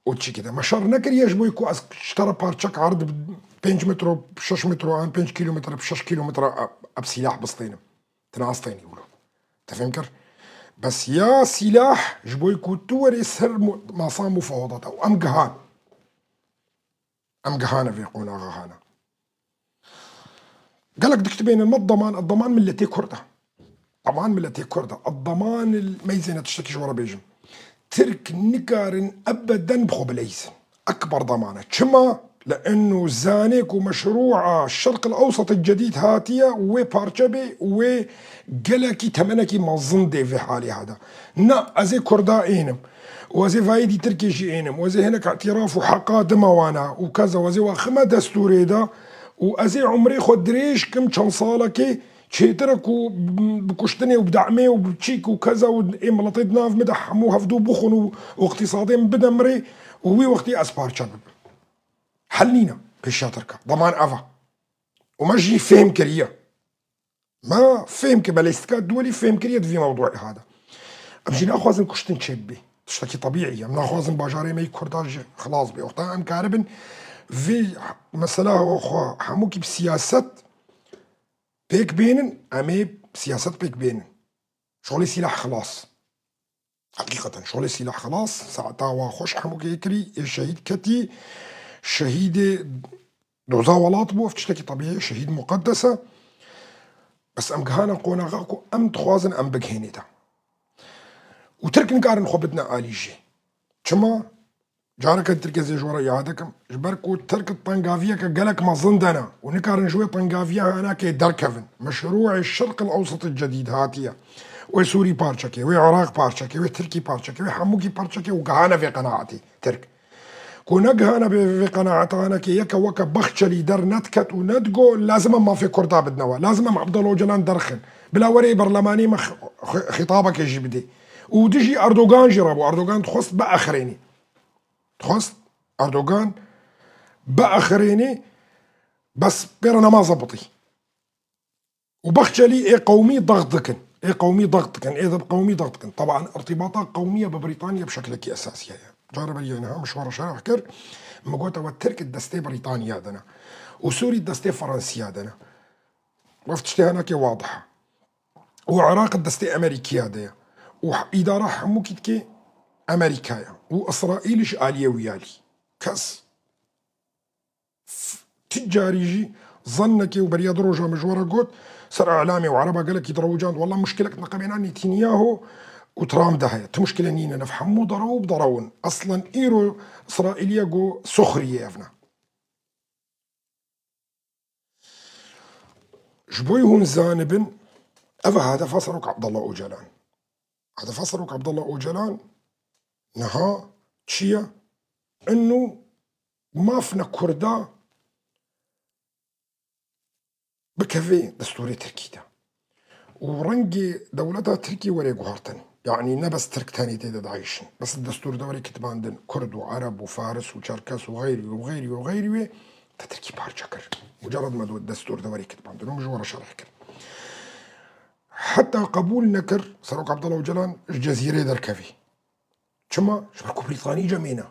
û çîkê de. Me şer nekiriye ji bo ku ez ji te re parçek erd bi pênc metro, şeş metro, an pênc kîlometre, bi şeş kîlometre eb sîlah bistênim. Tu nastênî wilo. Te fêm kir? Bes ya sîlah ji bo ku tu werê ser mu-, masa mufawedata û em gihan. Em gihane vê qonaxa hane. Gelek dikitibêne me daman, daman milletê Kurd e. Daman milletê Kurd e. Daman il-, meyzêne tiştekî ji we re bêjim. Tirk nikarin ebeden bi xwe bileyzin. Ekber damane. Çima? Li eno zanê ku meşrûa Şerq el Ewsat el Cedîd hatiye û wê parçe bê û wê gelekî temenekî mezin dê vê halê hada. Na, ez ê Kurda ênim. Û ez ê vayî dî Tirkê jî ênim. Û ez ê hinek îtiraf û heqa dima wana û keza û ez ê wa xime destûrê de û ez ê umrê xwe dirêj kim çend salekê çêtir e ku bi kuştinê û bi demê û bi çîk û keza û ê miletê di nav min de hemû hevdû bixwin û, û iqtîsadê min bide mirê û wî wextî ez parçe bibim. Hel nîne pêşiya Tirka. Daman ev e. Û me jî fêm kiriye. Me fêm kir, belê stika duwelî fêm kiriye di vî mewduê hada. Em jî naxwazin kuştin çêbibe. Tiştekî tebîî ye. Em naxwazin bajarê me yî Kurdan jî xilas be. Wexta em karibin vê mesela xwe hemûkî bi siyaset pêk bênin, em ê siyaset pêk bênin. Şolê sîlah xilas. Heqîqeten şolê sîlah xilas, saeta wa xweş hemûkê kirî, ê şehîd ketî, şehîdê doza welat bû, ev tiştekî tebîî ye, şehîd muqeddes e. Bes em gihane qonaxa ku em dixwazin em bigihênê de. Û Tirk nikarin xwe bidine alî jê. Çima? Careke Tirkê zê ji we re îade kim. Ji ber ku Tirk tengaviyeke gelek mezin de ne û nikarin ji wê tengaviya hanakê derkevin. Meşrûê Şerq el Ewsat el Cedîd hatiye. Wê Sûrî parçekê, wê Iraq parçekê, wê Tirkî parçekê, wê hemûkî parçekê û gihane vê qenaetê Tirk. Ku negihane vê, vê qenaeta hanekê yeke weke Baxçelî dernediket û nedigo, lazim e mafê Kurda bidine we. Lazim e Abdullah Ocalan derxin. Bila werê berlemanî me xi-, xi-, xîtabekê jî bidê. û dijî Erdogan jî rabû. Erdogan dixwest biaxirênî. Dixwest Erdogan biaxirênî, bes pê re nema zebitî. Û Baxçelî ê qewmî dext dikin. Ê qewmî dext dikin. Ê de qewmî dext dikin. Teban irtîbata qewmiye bi Brîtanya bi şeklekî esasî heye. Cara berî niha min ji we re şerh kir. Min got ewe Tirk di destê Brîtanya de ne. Û Sûrî di destê Fransiya de ne. Ev tiştê hinekê wadih e. Û Iraq di destê Amerîkiya de ye. Û îdara hemûkî dikê Amerîka ye. Û Îsraîl ji aliyê wî alî. Kes F-, ti carî jî zennekê û beriya du roja min ji we re got, ser îlamê û ereba gelekî direwijand, wela muşkilek neqebêna Netanyahu û Trump de heye. Ti muşkile nîne, ev hemû derew û bi derew in. Eslen îro Îsraîliye got, suxriyê ev ne. Ji bo hûn zanibin, ev e hedefa Serok Abdullah Ocalan. Hedefa Serok Abdullah Ocalan niha çi ye? Inu maf ne Kurda bikeve destûrê Tirkî de. Û rengê dewleta Tirkî were guhartin. Yanî ne bes Tirk tenê tê de dayîşin. Bes destûr de were kitibandin. Kurd û Ereb û Faris û Çerkes û xeyrî û xeyrî û xeyrî wê te Tirkî parçe kir. Mucerred me destûr de were kitibandin. Û min ji we re şerh kir. Heta qebûl nekir Serok Abdullah Ocalan ji Cezîrê derkevî. Çima? Ji ber ku Brîtanî cemê ne.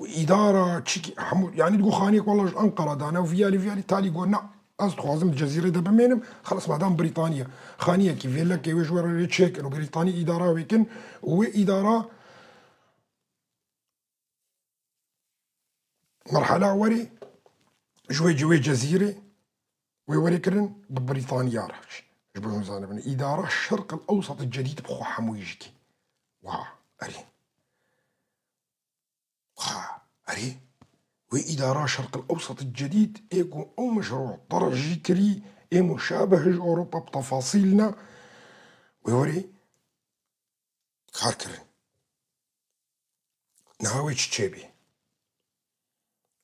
Û îdara çikî hemû, yanî digo xaniyek wela ji Enqera dane û viyalî viyalî talî got, na, ez dixwazim di Cezîrê de bimênim, xelas madam Brîtanî ye. Xaniyekî vêlekê wê ji we re çêkin û Brîtanî îdara wê kin û wê îdara merhela werê ji wê ci wê Cezîrê wê werê kirin bi Brîtaniya re. Ji bo hûn zanibin, îdara Şerq el Ewsat Cedîd bi xwe hemûyî jikî. Wa, erê. Wa, erê. Wê îdara Şerq el Ewsat Cedîd ê ku ew meşrû tercîh kirî, ê muşabeh ji Ewropa bi tefasîl ne. Wê werê kar kirin. Niha wê çi çêbî?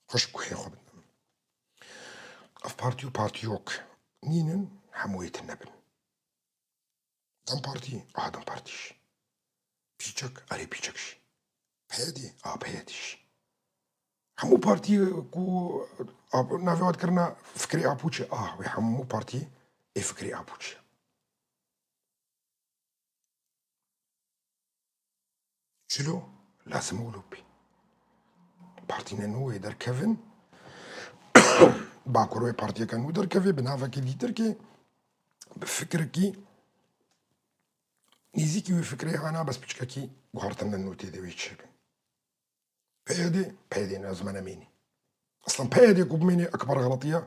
Xweş guhê xwe bidin. Ev partî û partîyok nînin, hemû yê tune bin. DEM Partî, a DEM Partî jî. Pîçek, erê pîçek jî. PYD, a PYD jî. Hemû partî ku a, navê wan dikirina fikrê Apoçî, a wê hemû partî ê fikrê Apoçî. Çilo lazim e wilo bê. Partîne nû wê derkevin. Bakur wê partiyeke nû derkevê, bi navekî dîtirkê, bi fikrekî nêzîkî wê fikrê hana, bes piçkekî guhartine nû tê de wê çêbin. PYD, PYD ne, ez me nemênî. Eslen PYD ku bimênê ekber xeletiye.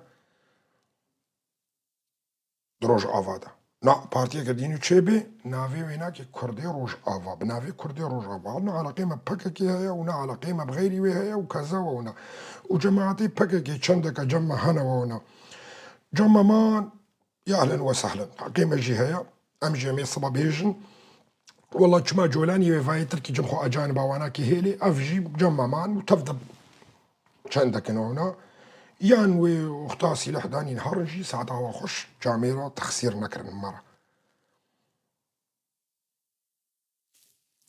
Di Rojava de. Na partiyeke dînî çêbê, navê wê nake Kurdê Rojava. Bi navê Kurdê Rojava. Ne eleqê me PKK heye û ne eleqê me bi xeyrî wê heye û keza we wina. Û cemaetê PKK çendeke cem me hene we wina. Cem me man, ya ehlen we sehlen. Heqê me jî heye. Em jî em ê siba bêjin. Wela çima Colanî wê vayê Tirkî cem xwe ecaniba wana kê hêlê, ev jî cem me man û tev de çendek in ona. Yan wê wexta sîleh danîn herin jî saeta wa xweş camêra texsîr nekirin me re.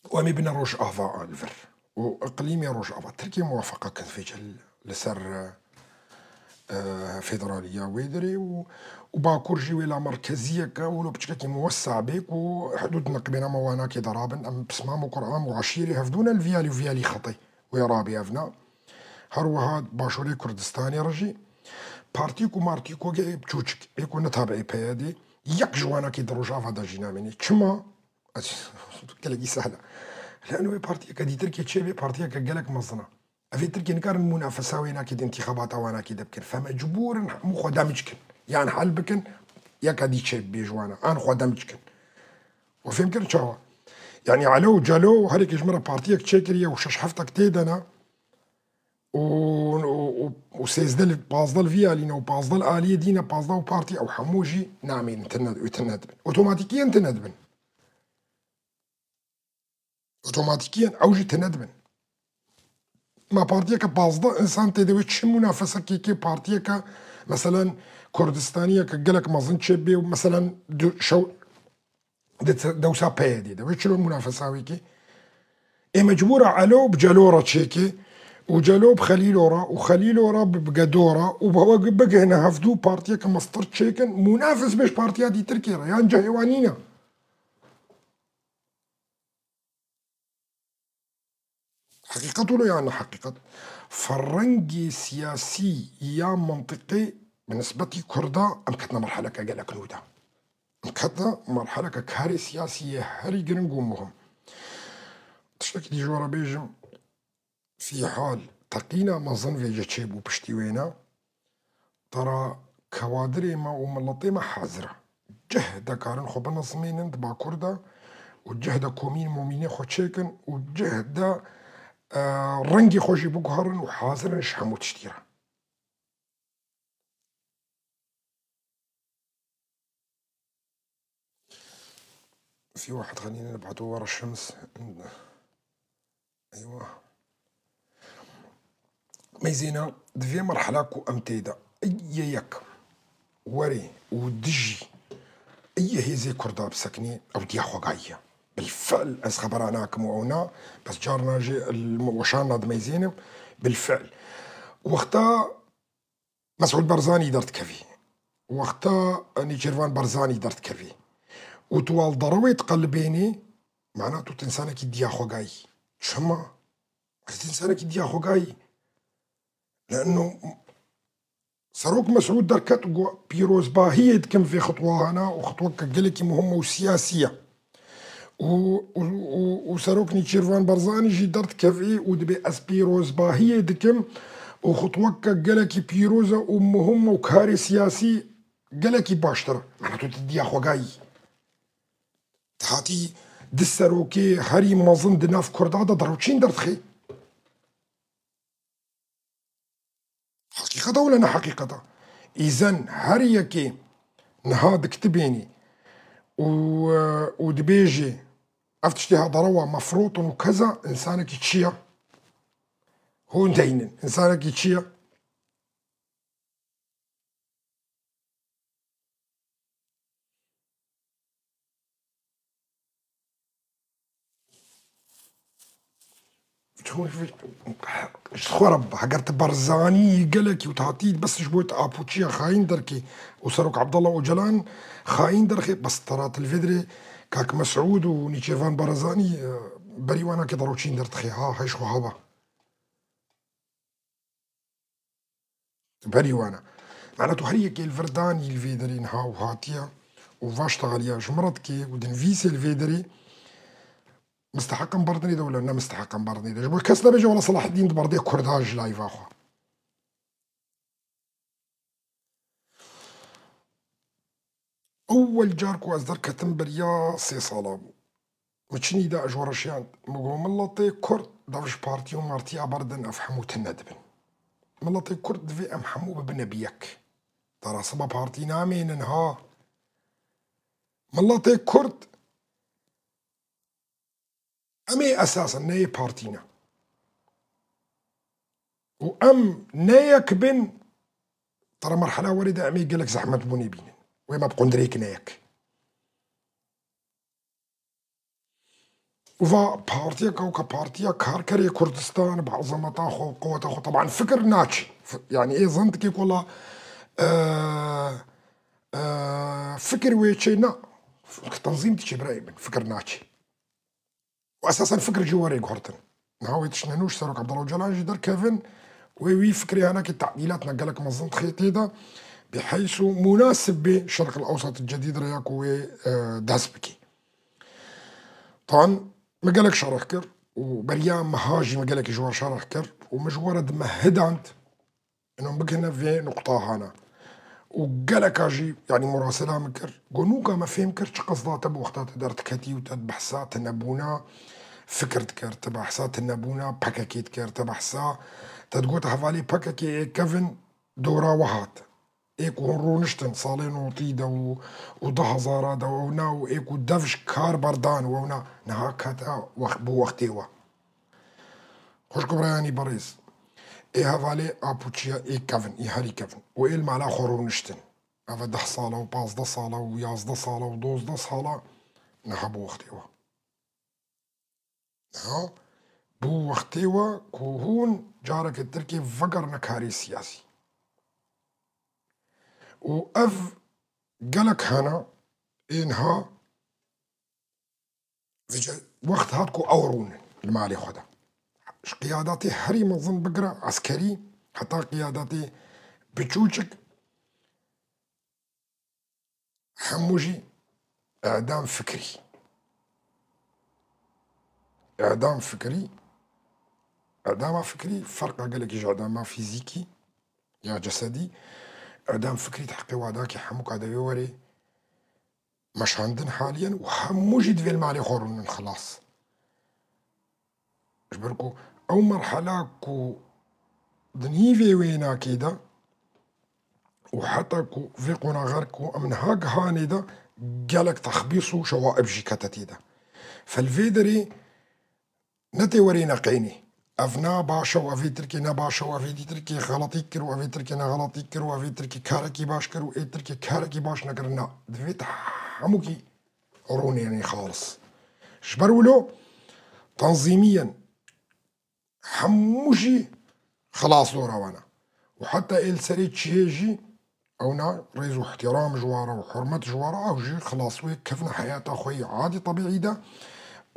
Û em ê bine Rojava a li vir. Û iqlîmê Rojava. Tirkiye muwafeqa kir vêce li ser, e, federaliya wê derê û, û Bakur jî wê la merkeziyeke wilo piçkekî muwessa bê ku hudûd neqibêna me wanakê derabin. Em pismam û Quram û eşîrê hevdû ne li viyalî û viyalî xetê wê rabê evna. Her wiha Başûrê Kurdistanê re jî partîk û martîkokê biçûçik ê ku ne tabiê PYDê, yek ji wanakê di Rojava de jî namênê. Çima? Ez gelekî sehla. Lano wê partiyeke dîtirkê çê bê, partiyeke gelek mezin e. Evê Tirkê nikarin munafesa wê nakê di întîxabata wanakê de bikin. Fe mecbûr in hemû xwe demc kin. Yan hel bikin, yeka dî çê bibê ji wana. An xwe demc kin. We fêm kirin çawa? Yanî Elo û Celo û herêkê ji min re partiyek çêkiriye û şeş heftek tê de ne û, û, û, û sêzdeh li, pazdeh li vî alî ne û pazdeh li aliyê dî ne, pazdeh û partî ew hemû jî namînin, tune, wê tune dibin. Otomatîkiyen tune dibin. Otomatîkiyen ew jî tune dibin. Ma partiyeke pazdeh însan tê de wê çi munafesekê kê partiyeke, meselen, Kurdistaniyeke gelek mezin çê bê û, meselen, du, şew, Di te-, dewsa P Y D'ê de. Wê çilo munafesa wê kê? Ê mecbûra Elo bi Celo re çêke û Celo bi Xelîlo re û Xelîlo re bi, bi Gedo re û bi we bigihine hevdû partiyeke mestir çêkin, munafis bê ji partiya dîtirkê re, yan cihê wan nîne. Heqîqet wilo yan ne heqîqet? Ferrengê siyasî ya mentiqê bi nisbetî Kurda em ketine merheleke gelek nû de. Em ketine merheleke karê siyasî yê herî giring û muhim. Tiştekî dî ji we re bêjim, fîhal teqîna mezin vêce çêbû piştî wêne. Tera kewadirê me û miletê me hazir e. Cih de karin xwe binizmînin di Bakur de û cih de komîn momînê xwe çêkin û cih de, e, rengê xwe jî biguherin û hazir in ji hemû tiştî re. في واحد خلينا نبعته ورا الشمس. Eywa. Meyzêna, di vê merhela ku em tê de, ey yê yek werê û dijî ey yê hêzê Kurda bisekinê, ew diya xwegayî ye. Bilfil ez xebera nakim û ew na, bes carna jî li weşanna dimeyzênim. Bilfil. Wexta Mesûd Barzanî derdikevî. Wexta Nîçîrvan Barzanî derdikevî. Û tu wal derewê diqelibênî, mana tu insanekî diya xwegayî. Çima? Ez insanekî diya xwegayî. Le'no Serok Mesûd derket û got, pîrozbahiyê dikim vê xitwahana û xitweke gelekî muhim û siyasî ye. Û, û, û, û Serok Nîçîrvan Barzanî jî derdikevî û dibê ez pîrozbahiyê dikim û xutweke gelekî pîroz e û muhim û karê siyasî gelekî baştir e. Mana tu diya xwegayî. Ti hatî di serokê herî mezin di nav Kurda de derewçîn derdixê. Heqîqet e wele ne heqîqet e? Îzen her yekê niha dikitibênî û, û dibêjê ev tiştê ha derewa mefrotin û keza insanekî çi ye? Hûn deynin. Insanekî çi ye? Ji xwe re bibe. Heger tu Barzanî gelekî û tu hatî bes ji bo tu apûçiya xayîn derkê û Serok Abdullah Ocalan xayîn derxê, bes tera tu li vê dirê Kak Mesûd û Nîçêvan Barzanî, e, berî wana ke derewçîn derdixê. Ha, hej xwe haba. Berî wana. Mana tu her yekê li vir danî li vê derê niha û hatiye û vaştexeliya ji min re dikê û dinivîsê li vê derê misteheqin berdinê de wele ne misteheqin berdinê de. Ji bo kes nebêje wele Selaheddîn di berdê Kurda ji layva xwe. Ewwel car ku ez derketim beriya sê sala bû. Min çinî de ji we re şiyand. Min got, miletê Kurd dev ji partî û martiya berdin, ev hemû tune dibin. Miletê Kurd divê em hemû bibine bi yek. Dara siba partî namênin ha. Miletê Kurd Em ê esasen ne yê partî ne. Û em ne yek bin, tera merhela werê de em ê gelek zehmet bûnê bînin. Wê me bi qundirêk ne yek. Û va partiyeka weke Partiya Karkerê Kurdistan bi ezameta xwe, qeweta xwe, teban fikir naçe. F-, yani ê zan dikê ku la, e, e, fikir wê çê na. Tenzîm diçe birayê min, fikir naçe. Û esasen fikir ji werê guhertin. Niha wê tiştine nû ji Serok Abdullah Ocalan jî derkevin, wê wî fikrê hinekî tedîlat ne gelek mezin dixê tê de, bi heys û munasib bê Şerq el Ewsat Cedîd re ya ku wê, e, dest bikê. Tan min gelek şerh kir û beriya meha jî min gelekî ji we şerh kir û min ji we re di me hidand. Ino bigihine vê nuqtahana. Û geleka jî, yanî murasela min kir. Got, nûka me fêm kir, çi qesda te bi wexta te derdiketî û te behsa tinebûna fikir dikir, te behsa tinebûna P K K dikir, te behsa, te digot hevalê P K K ê kevin dora we hat. Ê ku hûn rûniştin salê notî de û, û du hezara de û ew na û ê ku dev ji kar berdan û ew na, niha kete wext, bi wextê we. Xwişk û birayanî berêz, ê hevalê a pûçiya ê kevin, ê herî kevin û ê li mala xwe rûniştin. Ev e deh sala û pazdeh sala û yazdeh sala û dozdeh sala Niha bû wextê we. Niha bû wextê we ku hûn careke Tirkiyê vegerine karê siyasî. Û ev gelek hene ê niha vêce wext hat ku ew rûnin li malê xwe de. Ji qiyadatê herî mezin bigire eskerî heta qiyadatê biçûçik, hemû jî edam fikrî. Edam fikrî, edama fikrî ferqa gelekî ji edama fîzîkî ya cesedî. Edam fikrî di heqê wadakî hemû ka devê werê meşandin haliyen û hemû jî divê li malê xwe rûnin xilas. Ji ber ku ew merhela ku di nîvê wênakê de û heta ku vê qonaxer ku em niha gihanê de gelek texbîs û şewaib jî kete tê de. Fel vê derê ne tê werê neqeynê. Ev na baş e û evê Tirkê ne baş e û evê dî Tirkê xeletî kir û evê Tirkê ne xeletî kir û evê Tirkê karekî baş kir û ê Tirkê karekî baş nekir. Na, divê te hemûkî rûnê, yanî xalis. Ji ber wilo tenzîmiyen hemû jî xilas dora wan e. Û heta ê li serê çiyê jî ew na rêz û ihtiram ji wan re û hurmet ji wan re, ew jî xilas wê kevne heyata xwe yê adî tebîî de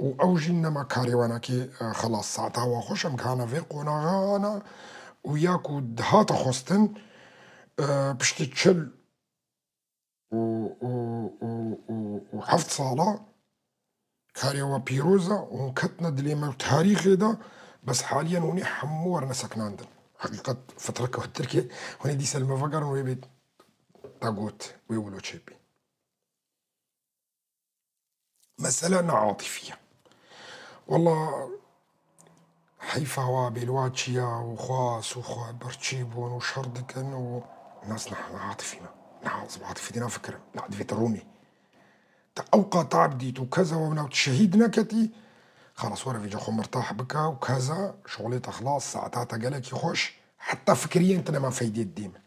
û ew jî nema karê wan e kê, e, xilas saeta wa xweş em gihane vê qonaxana û ya ku dihate xwestin, e, piştî çil û, û, û, û, û heft sala karê we pîroz e, hûn ketine dilê me û tarîxê de, bes haliyen hûn ê hemû werne seknandin. Heqîqet fitreke we Tirkê, hûn ê dîsa li me vegerin wê bê te got, wê wilo çêbî. Mesele ne atîfî ye. Wela heyfa wa bêlwa çiya û xwas û xwe birçî bûn û şer dikin û nas ne, ne atîfî ne. Ne ez bi atîfî dî nafikirim. Ne, divê te rûnî. Te ew qat tab dît û keza we nav şehîd neketî, xelas were vêca xwe mirtah bike û keza şixulê te xilas, saeta te gelekî xweş, heta fikiriyên te nema feydê didê min.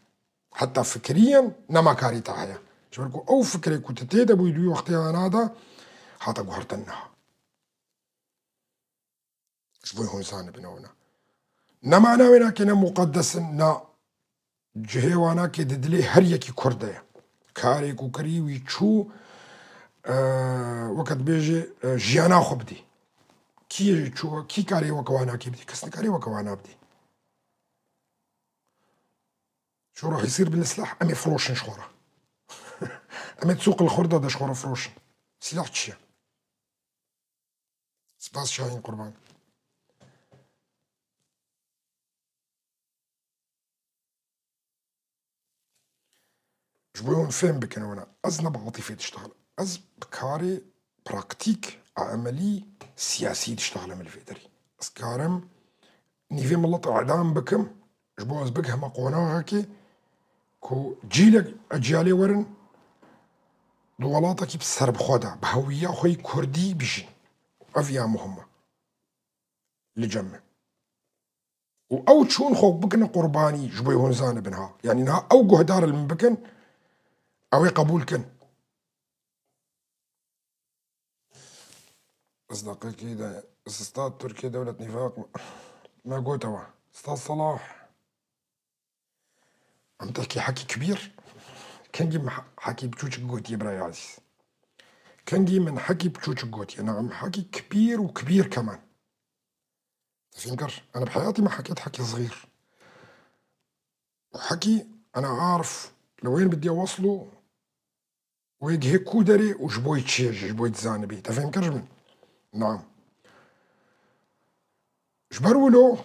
Heta fikiriyen nema karî te heye. Ji ber ku ew fikirê ku tu tê de bûyî di wî wextê ana de hate guhertin niha. Ji bo hûn zanibin ew ne. Ne mana wênakê ne muqeddes in, na cihê wanakê di dilê her yekî Kurd de ye. Karê ku kirî wî çû, e, weke dibêje, e, jiyana xwe bidî. Kî çû, kî karê weke wanakê bidî? Kes nikarê weke wana bidî. Şoro hîsir bin silah, em ê firoşin ji xwe re. Em ê sûq li xwe de de ji xwe re firoşin. Silah çi ye? Spas Şahîn Qurban. Ji bo hûn fêm bikin wina. Ez ne bi atîfê diştexlim. Ez bi karê praktîk, emelî, siyasî diştexlim li vê derî. Ez karim nîvê milet edam bikim, ji bo ez bigihime qonaxekê ku cîlek eciyalê werin di welatekî bi serbixwe de, bi hewiya xwe yê kurdî bijîn. Ev ya muhim e li cem min. Û ew çûn xwe bikine qurbanî ji bo hûn zanibin ha. Yanî niha ew guhdar li min bikin, ew ê qebûl kin. Ez deqekî de, Stad Tirkiye dewlet nîfaq me gotewa. Stad Salah. Em tehkî hekî kibîr. Kengî min hekî biçûçik gotiye birayê ezîz. Kengî min hekî biçûçik gotiye. Na em hekî kibîr û kibîr kemen. Te fêm kir? Ana bi heyatî min hekî hekî zixîr. Û hekî ana arif li wên bidiye weslo. Wê gihê ku derê û ji bo çi ye, ji bo dizanibî. Te fêm kir ji min? Na. Ji ber wilo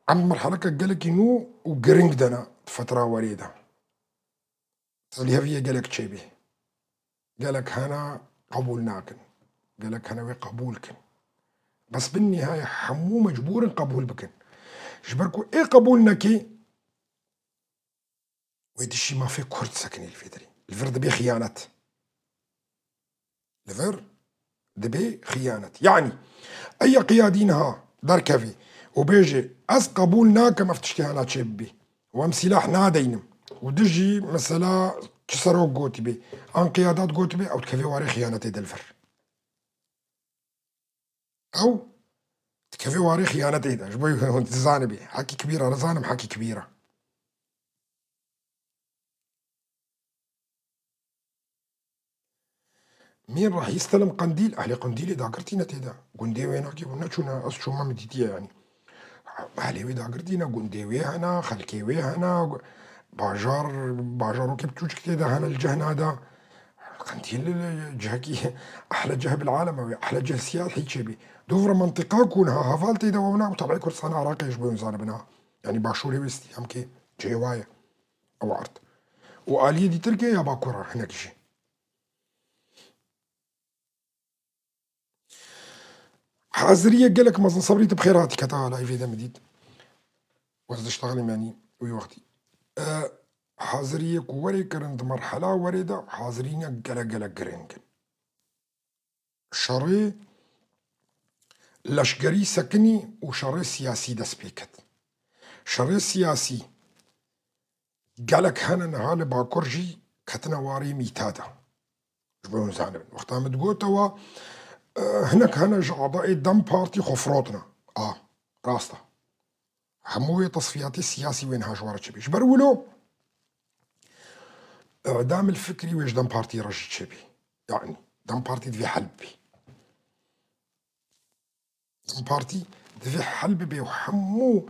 em merheleke gelekî nû û giring de ne di fetra werê de. Tevlî heviyê gelek çêbî. Gelek hene qebûl nakin. Gelek hene wê qebûl kin. Bes bin nîhayê hemû mecbûr in qebûl bikin. Ji ber ku ê qebûl nekî, wê dişî mafê Kurd sekinî li vê derê. Li vir dibê xiyanet. Li vir dibê xiyanet. Yanî, eya qiyadî niha derkevê û bêje, ez qebûl nakim ev tiştê hana çêbibî û em sîlah nadeynim û dijî mesela Çi serok gotîbê, an qiyadat gotîbê, ew dikeve warê xiyanetê de li vir. Ew dikeve warê xiyanetê de. Ji bo hûn dizanibê. Hekî kibîr e, nizanim hekî kibîr e. Mîr Rahî Selim Qendîl, ehlê Qendîlê dagirtî ne tê de. Gundê wê nakê hûn neçûne, ez çûme min dîtiye yanî. Ehlê wê dagirtî ne, gundê wê hene, xelkê wê hene, gu-, bajar, bajarokê biçûçik tê de hene li cihna de. Qendîl cihekî ehle cih bil alem e wê, ehle cih siyasî çêbî. Dûvra mentiqa ku niha heval tê de wewna û tabî Kurdistan Iraqê ji bo hûn zanibin ha. Yanî başûrê wê stî hem kê cihê wa ye. Ew ard. Û aliyê dîtirkê ya Bakur e hinek jî. Haziriyê gelek mezin, Sebrî, tu bi xêr hatî keta layvê de min dît. Ez diştexilîm yanî wî wextî. E, haziriyê ku werê kirin di merhela werê de hazirînek gelek gelek girîng in. Şerê leşgerî sekinî û şerê siyasî dest pê ket. Şerê siyasî gelek hene niha li Bakur jî ketine warê mîta de. Ji bo hûn zanibin. Wexta min digotewa, e, hinek hene ji adayê DEM Partî xwe firotine. A, rast e. Hemû wê tesfiyatê siyasî wê niha ji we re çêbê. Ji ber wilo, îdam el fikrî wê ji DEM Partî re jî çêbê. Yanî, DEM Partî divê hel bibê. DEM Partî divê hel bibê û hemû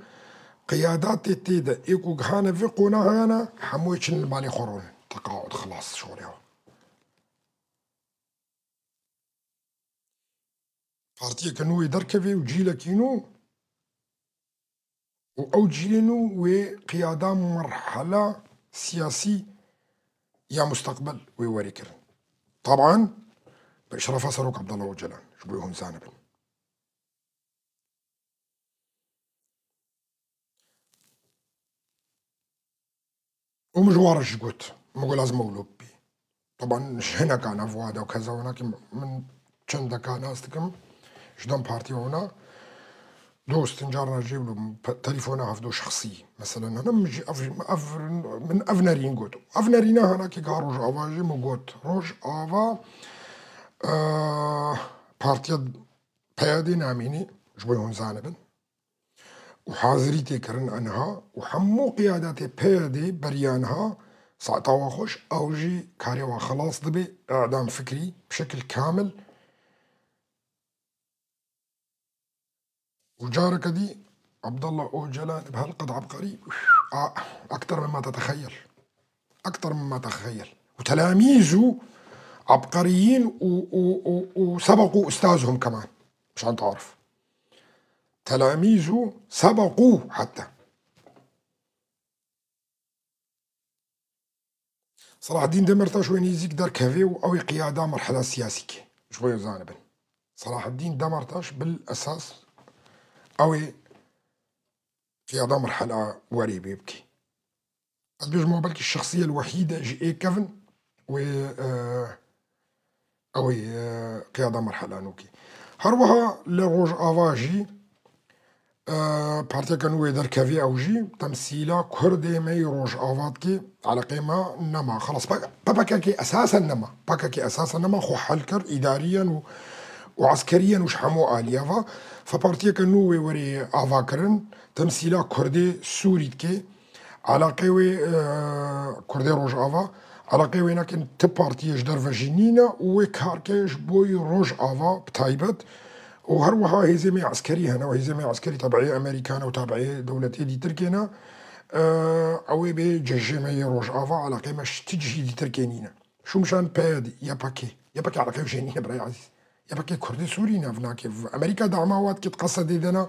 qiyadatê tê de ê ku gihane vê qonaxana, hemû yê çin li malê xwe ronin. Teqaud, xilas, şorê wa. Partiyeke nû wê derkevê û cîlekî nû û ew cîlê nû wê qiyada merhela siyasî ya musteqbel wê werê kirin. Taban, bi îşrafa Serok Abdullah Ocalan, ji bo hûn zanibin. Û min ji wan re jî got, min got lazim ew lop bî. Taban ji hineka nav wa de û keza wina ki min çendeka nas dikim, ji DEM Partî wina dost in carna jê bû, pe-, telefona hevdo şexsî. Mesela, hene min jî ev, ev, min ev nerîn got. Ev nerîna hena ki ga Rojava jî min got. Rojava, eh, partiya P Y D namînî, ji bo hûn zanibin. Û hazirî tê kirin eniha û hemû qiyadatê P Y D beriya niha saeta wa xweş, ew jî karê wa xilas dibe, îdam fikrî bi şekil kamil. Û careke dî Abdullah Ocalan bi helqet ebqerî, a, ekter mimma tetexeyel. أكثر مما تتخيل. وتلاميذه عبقريين و، و، و، وسبقوا أستاذهم كمان، مشان تعرف. تلاميذه سبقوه حتى. Selahaddîn Demirtaş wê nêzîk derkevê û ew ê qiyada merhela siyasî ke. Ji bo zanibin. Selahaddîn Demirtaş bil esas ew ê qiyada merhela werê bê bikê. Ez bêjim, belkî şexsiyê el wehîde ji ê kevin wê, e, ew ê, e, qiyada merhela nûkê. Her wiha li Rojava jî, e, partiyeke nû wê derkevî, ew jî temsîla Kurdê me yê Rojava dikê, eleqê me nema. Xelas, P K K esasen nema. P K K esasen nema, xwe hel kir, îdariyen û, û eskeriyen û ji hemû aliyeva. Fe partiyeke nû wê werê ava kirin, temsîla Kurdê Sûrî dikê. Eleqê wê, e, Kurdê Rojava, eleqê wê nekin ti partiyê ji derve jî nîne û wê kar ke ji bo yî Rojava bi taybet û her wiha hêzê me eskerî hene û hêzê me eskerî tabiî Amerîka ne û tabiî dewletê dîtirkê ne. E, ew ê bê cejê me yê Rojava, eleqê me ji ti cihî dîtirkê nîne. Şûmişan P Y D, Y P G, Y P G eleqê wê jê nîne birayê ezîz. Y P G Kurdê Sûrî nav nake. Amerîka dama wat kê di Qesedê de ne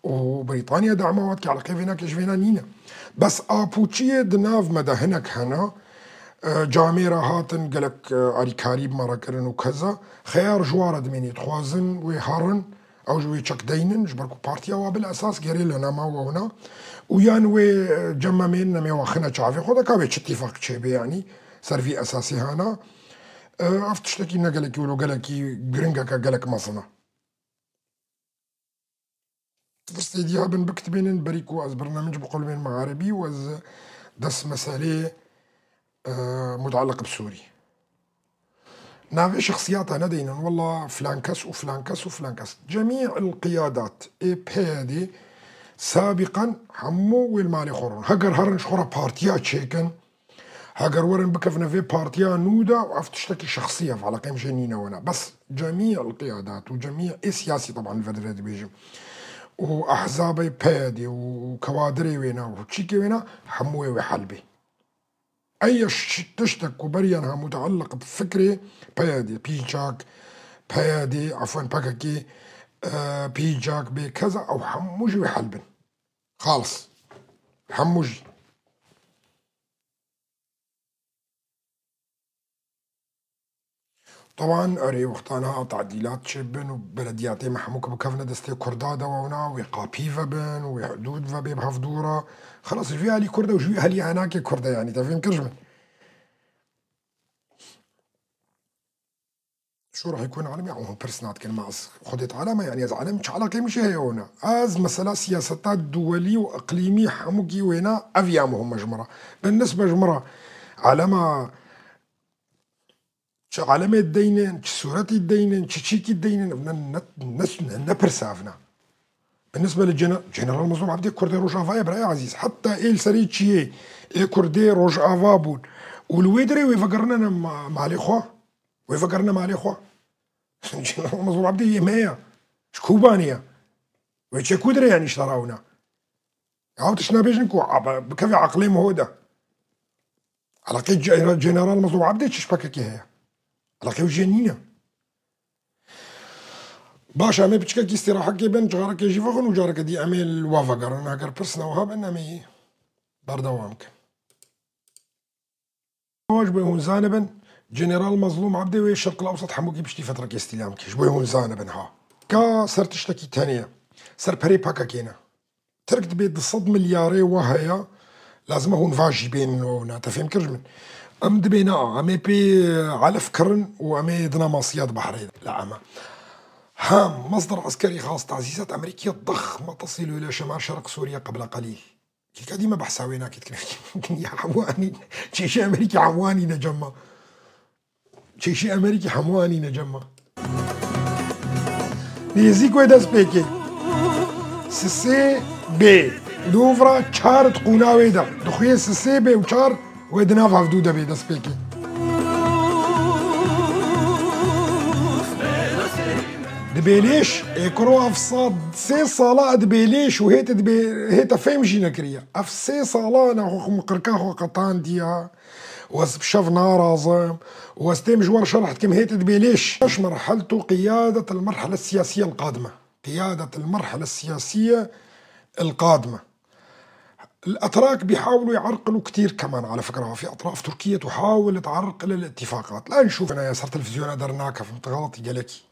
û Brîtanya dama wat kê eleqê vê nake ji vêna nîne. Bes apûçiyê di nav me de hinek hene. E, camêra hatin gelek, e, alîkarî bi me re kirin û keza xeyar ji wa re dimênê dixwazin wê herin. Ew ji wê çek deynin, ji ber ku partiya wa bil esas gerê li nema we wina. Û yan wê, e, cem me mêrine me wa xine çavê xwe de ka wê çi tîfaq çêbê, yanî ser vî esasî hana. E, ev tiştekî ne gelekî wilo gelekî giringeke gelek mezin e. Tirsê dî hebin bikitibênin berî ku ez bernaminc biqulbênim erebî û ez dest meselê e, mutealliq bi Sûrî. Navê şexsiyata nedeynin, wela filan kes û filan kes û filan kes. Cemî el qiyadat ê P Y D'ê sabîqan hemû wê li malê xwe rûn. Heger herin ji xwe re partiya çêkin, heger werin bikevine vê partiya nû de, ev tiştekî şexsî ye, eleqeyê min jê nîne wina. Bes cemî el qiyadat û cemî ê siyasî, teban li vir dibêjim, û ehzabê P Y D'ê û kewadirê wêna û çîkê wêna, hemû wê wê helbê. Ey ş-, tiştek ku beriya niha mutealliq bi fikrê P Y D'ê, pîçak, P Y D'ê, efwen P K K'ê, e, pîçak bê keza, ew hemû jî wê helbin. Xalis. Hemû jî. Teban erê wexta niha tadîlat çêbin û belediyatê me hemû ku bikevine destê Kurda de wewna, wê qapî vebin, wê hudûd vebê bi hevdû re. Xelas, ji vî alî Kurd e û ji vî alî Enakê Kurd e, yanî te fêm kir ji min. Şûrahî ku alem ya hûn pirs nadikin, ma ez Xwedê Teala me, yanî ez alem çi eleqê min jê heye wewna. Ez mesela siyaseta duwelî û iqlîmî hemûkî wêna ev ya muhim e ji min re. Bin nisbe ji min re alema Çi alemê dideynin, çi sûretî dideynin, çi çîkî dideynin, ev ne, ne, ne, ne pirsa ev ne. Bi nisbe li Gene-, General Mazlûm Ebdê Kurdê Rojavayê, birayê ezîz, heta ê li serê çiyê ê Kurdê Rojava bûn û li wê dirê wê vegerine ma-, malê xwe. Wê vegerine malê xwe. General Mazlûm Ebdê yê me ye. Ji Kobanê ye. Wê çê ku dirê, yanî ji te re wina. Ew tişt nabêjin ku aba-, bikeve aqilê min ho de. Eleqê Ge-, General Mazlûm Ebdê çi ji P K K heye? Eleqê wî jê nîne. Baş, em ê piçkekî îstîrahetkê bin, cixarekê jî vexwin û careke dî em ê li we vegerin. Heger pirsna wiha bin, em ê berdewam kin. Ji bo hûn zanibin, General Mazlûm Ebdê wê Şerq el Ewsat hemûkî piştî fetrekê îstîlam kir. Ji bo hûn zanibin ha. Ka ser tiştekî tenê ye. Ser perê P K K ne. Tirk dibê du sed milyarê we heye, lazim e hûn va jî bênin wewna. Te fêm kir ji min? Em dibê na, em ê pê elef kirin û em ê di na masiya di behrê de. La eme. Hem مصدر عسكري خاص تعزيزات أمريكية ضخمة تصل إلى شمال شرق سوريا قبل قليل. Kîlka dî me behsa wê nakê dikin. Dinya hemû anîn. Çêşê Amerîkî hemû anîne cem me. Çêşê Amerîkî hemû anîne cem me. Nêzîk wê dest pê kê. Sisê bê. Dûvra çar di qûna wê de. Dixuyê sisê bê û çar wê di nav hevdû de bê dest pê kê. Dibêlêş, ê kuro ev sed, sê sala dibêlêş û hê te dibê-, hê te fêm jî nekiriye. Ev sê sala naxwe xwe qirka xwe qetandiya. Û ez bi şev narazim. Û ez têm ji we re şerh dikim, hê te dibêlêş. Baş, مرحلة قيادة المرحلة السياسية القادمة. قيادة المرحلة السياسية القادمة. الأتراك بيحاولوا يعرقلوا كتير كمان على فكرة، في أطراف تركية تحاول تعرقل الاتفاقات. لا نشوف، أنا يا صار تلفزيون أقدر ناكف متغلط يقلكي.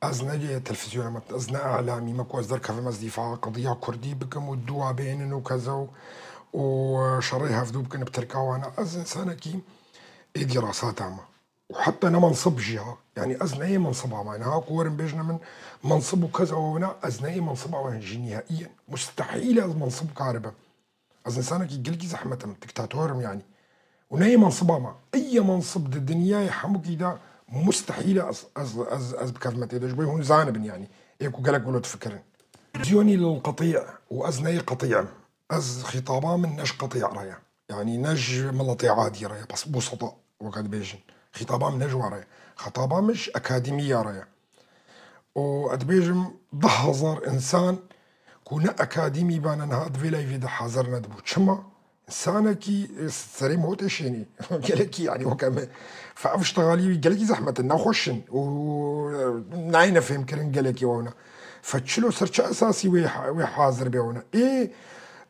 Ez ne televîzyona me, ez ne elamî me ku ez derkevim, ez dîfa qediya kurdî bikim û dua bênin û keza û, û şerê hevdû bikin bi tirka wana. Ez însanekî ê dîrasata me. Û heta ne mensib jî ha. Yanî ez ne yê mensiba me. Niha ku werin bêjine min mensib û keza wina, ez ne yê mensiba me jî nihaiyen. Mustehîl e ez mensib karibim. Ez însanekî gelkî zehmet im, diktator im yanî. Û ne yê mensiba me. Ey mensib di dinyayê hemûkî de mustehîl e ez, ez, ez, ez bikevime tê de. Ji bo hûn zanibin yanî. Ê ku gelek wilo difikirin. Ziyonî lil qetî û ez ne yê qetî im. Ez xîtaba min ne ji qetî re ye. Yanî ne ji miletê adî re ye. Bes bûseta weke dibêjin. Xîtaba min ne ji wan re ye. Xîtaba min ji akademiya re ye. Û ez dibêjim, deh hezar însan ku ne akademî bane niha di vê layvê de hazir nedibû. Çima? Însanekî, e, serê min hotê şênî. Gelekî, yanî, weke me. Fe ev ştexalî wî gelekî zehmet in, nexweş in. Û, e, nayêne fêmkirin gelekî wewna. Fe çilo ser çi esasî wê ha-, wê hazir bê wewna? Ê,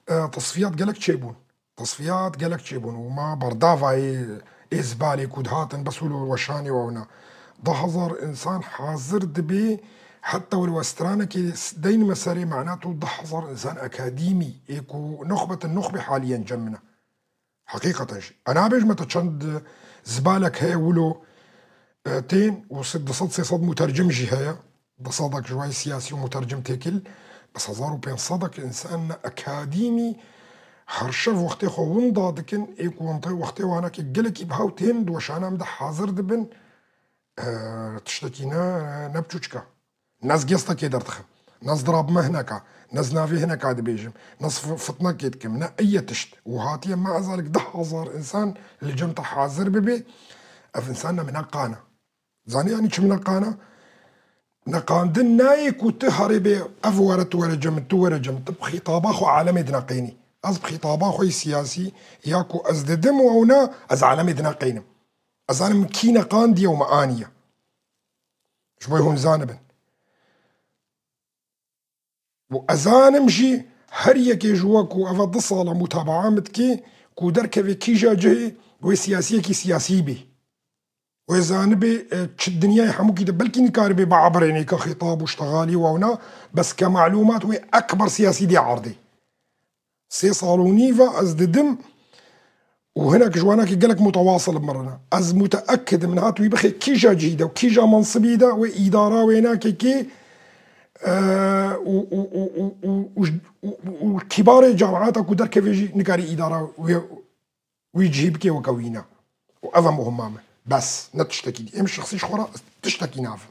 e, tesfiyat gelek çêbûn. Tesfiyat gelek çêbûn û ma berdava ê, ê zibalê ku dihatin bes wilo weşanê wewna. Deh hezar însan hazir dibê, heta wilo stranekê s-, deynime serê, mena tu deh hezar însan akademî ê ku nuxbetin nuxbê haliyen cem min e. Heqîqeten jî. Ez nabêjime te çend zibalek heye wilo, e, tên û se-, du sed sê sed mutercim jî heye. Du sedek ji wayê siyasî û mutercim têkil, bes hezar û pênc sedek însan ne akademî Her şev wextê xwe winda dikin, ê ku wente wextê wanakê gelekî bi hew tên di weşana min de hazir dibin, e, tiştekî ne, ne biçûçik e. Ne ez gestekê derdixim, ne ez dirabime hineka, ne ez navê hineka dibêjim, ne ez fi-, fitnekê dikim, ne eye tişt. Û hatiye me ezalik deh hezar însan li cem te hazir bibe, ev însan ne mineqan e. Zanî yanî çi mineqan e? Neqandin nayê ku tu herê bê ev were, tu were cem, tu were cem. Tu bi xîtaba xwe alemê dineqênî. Ez bi xîtaba xwe yê siyasî ya ku ez didim û ew ne, ez alemê dineqênim. Ez zanim min kî neqandiye û me aniye. Ji bo hûn zanibin. Û ez zanim jî her yekê ji we ku eva du sala mutabaa min dikê, ku derkeve kîja cihê wê siyasiyekî siyasî bê. Wê zanibê, e, çi dinyayê hemûkî de belkî nikaribê biabirênê ke xîtab û ştexalî û ewna, bes ke malûmat wê ekber siyasî dê erdê. Sê sal û nîv e ez didim û hinek ji wanakî gelek mutewasil bi min re ne. Ez muteekid im, niha tu wî bixê kîja cihî de û kîja mensibî de wê îdara wê nake kê, e, û, û, û, û, û, û, û, û, û kîbarê cemaeta ku derkevê jî nikarî îdara wê, wî cihî bikê weke wî ne. Û ev e muhima min. Bes, ne tiştekî dî. Êm şexsî ji xwe re tiştekî navim.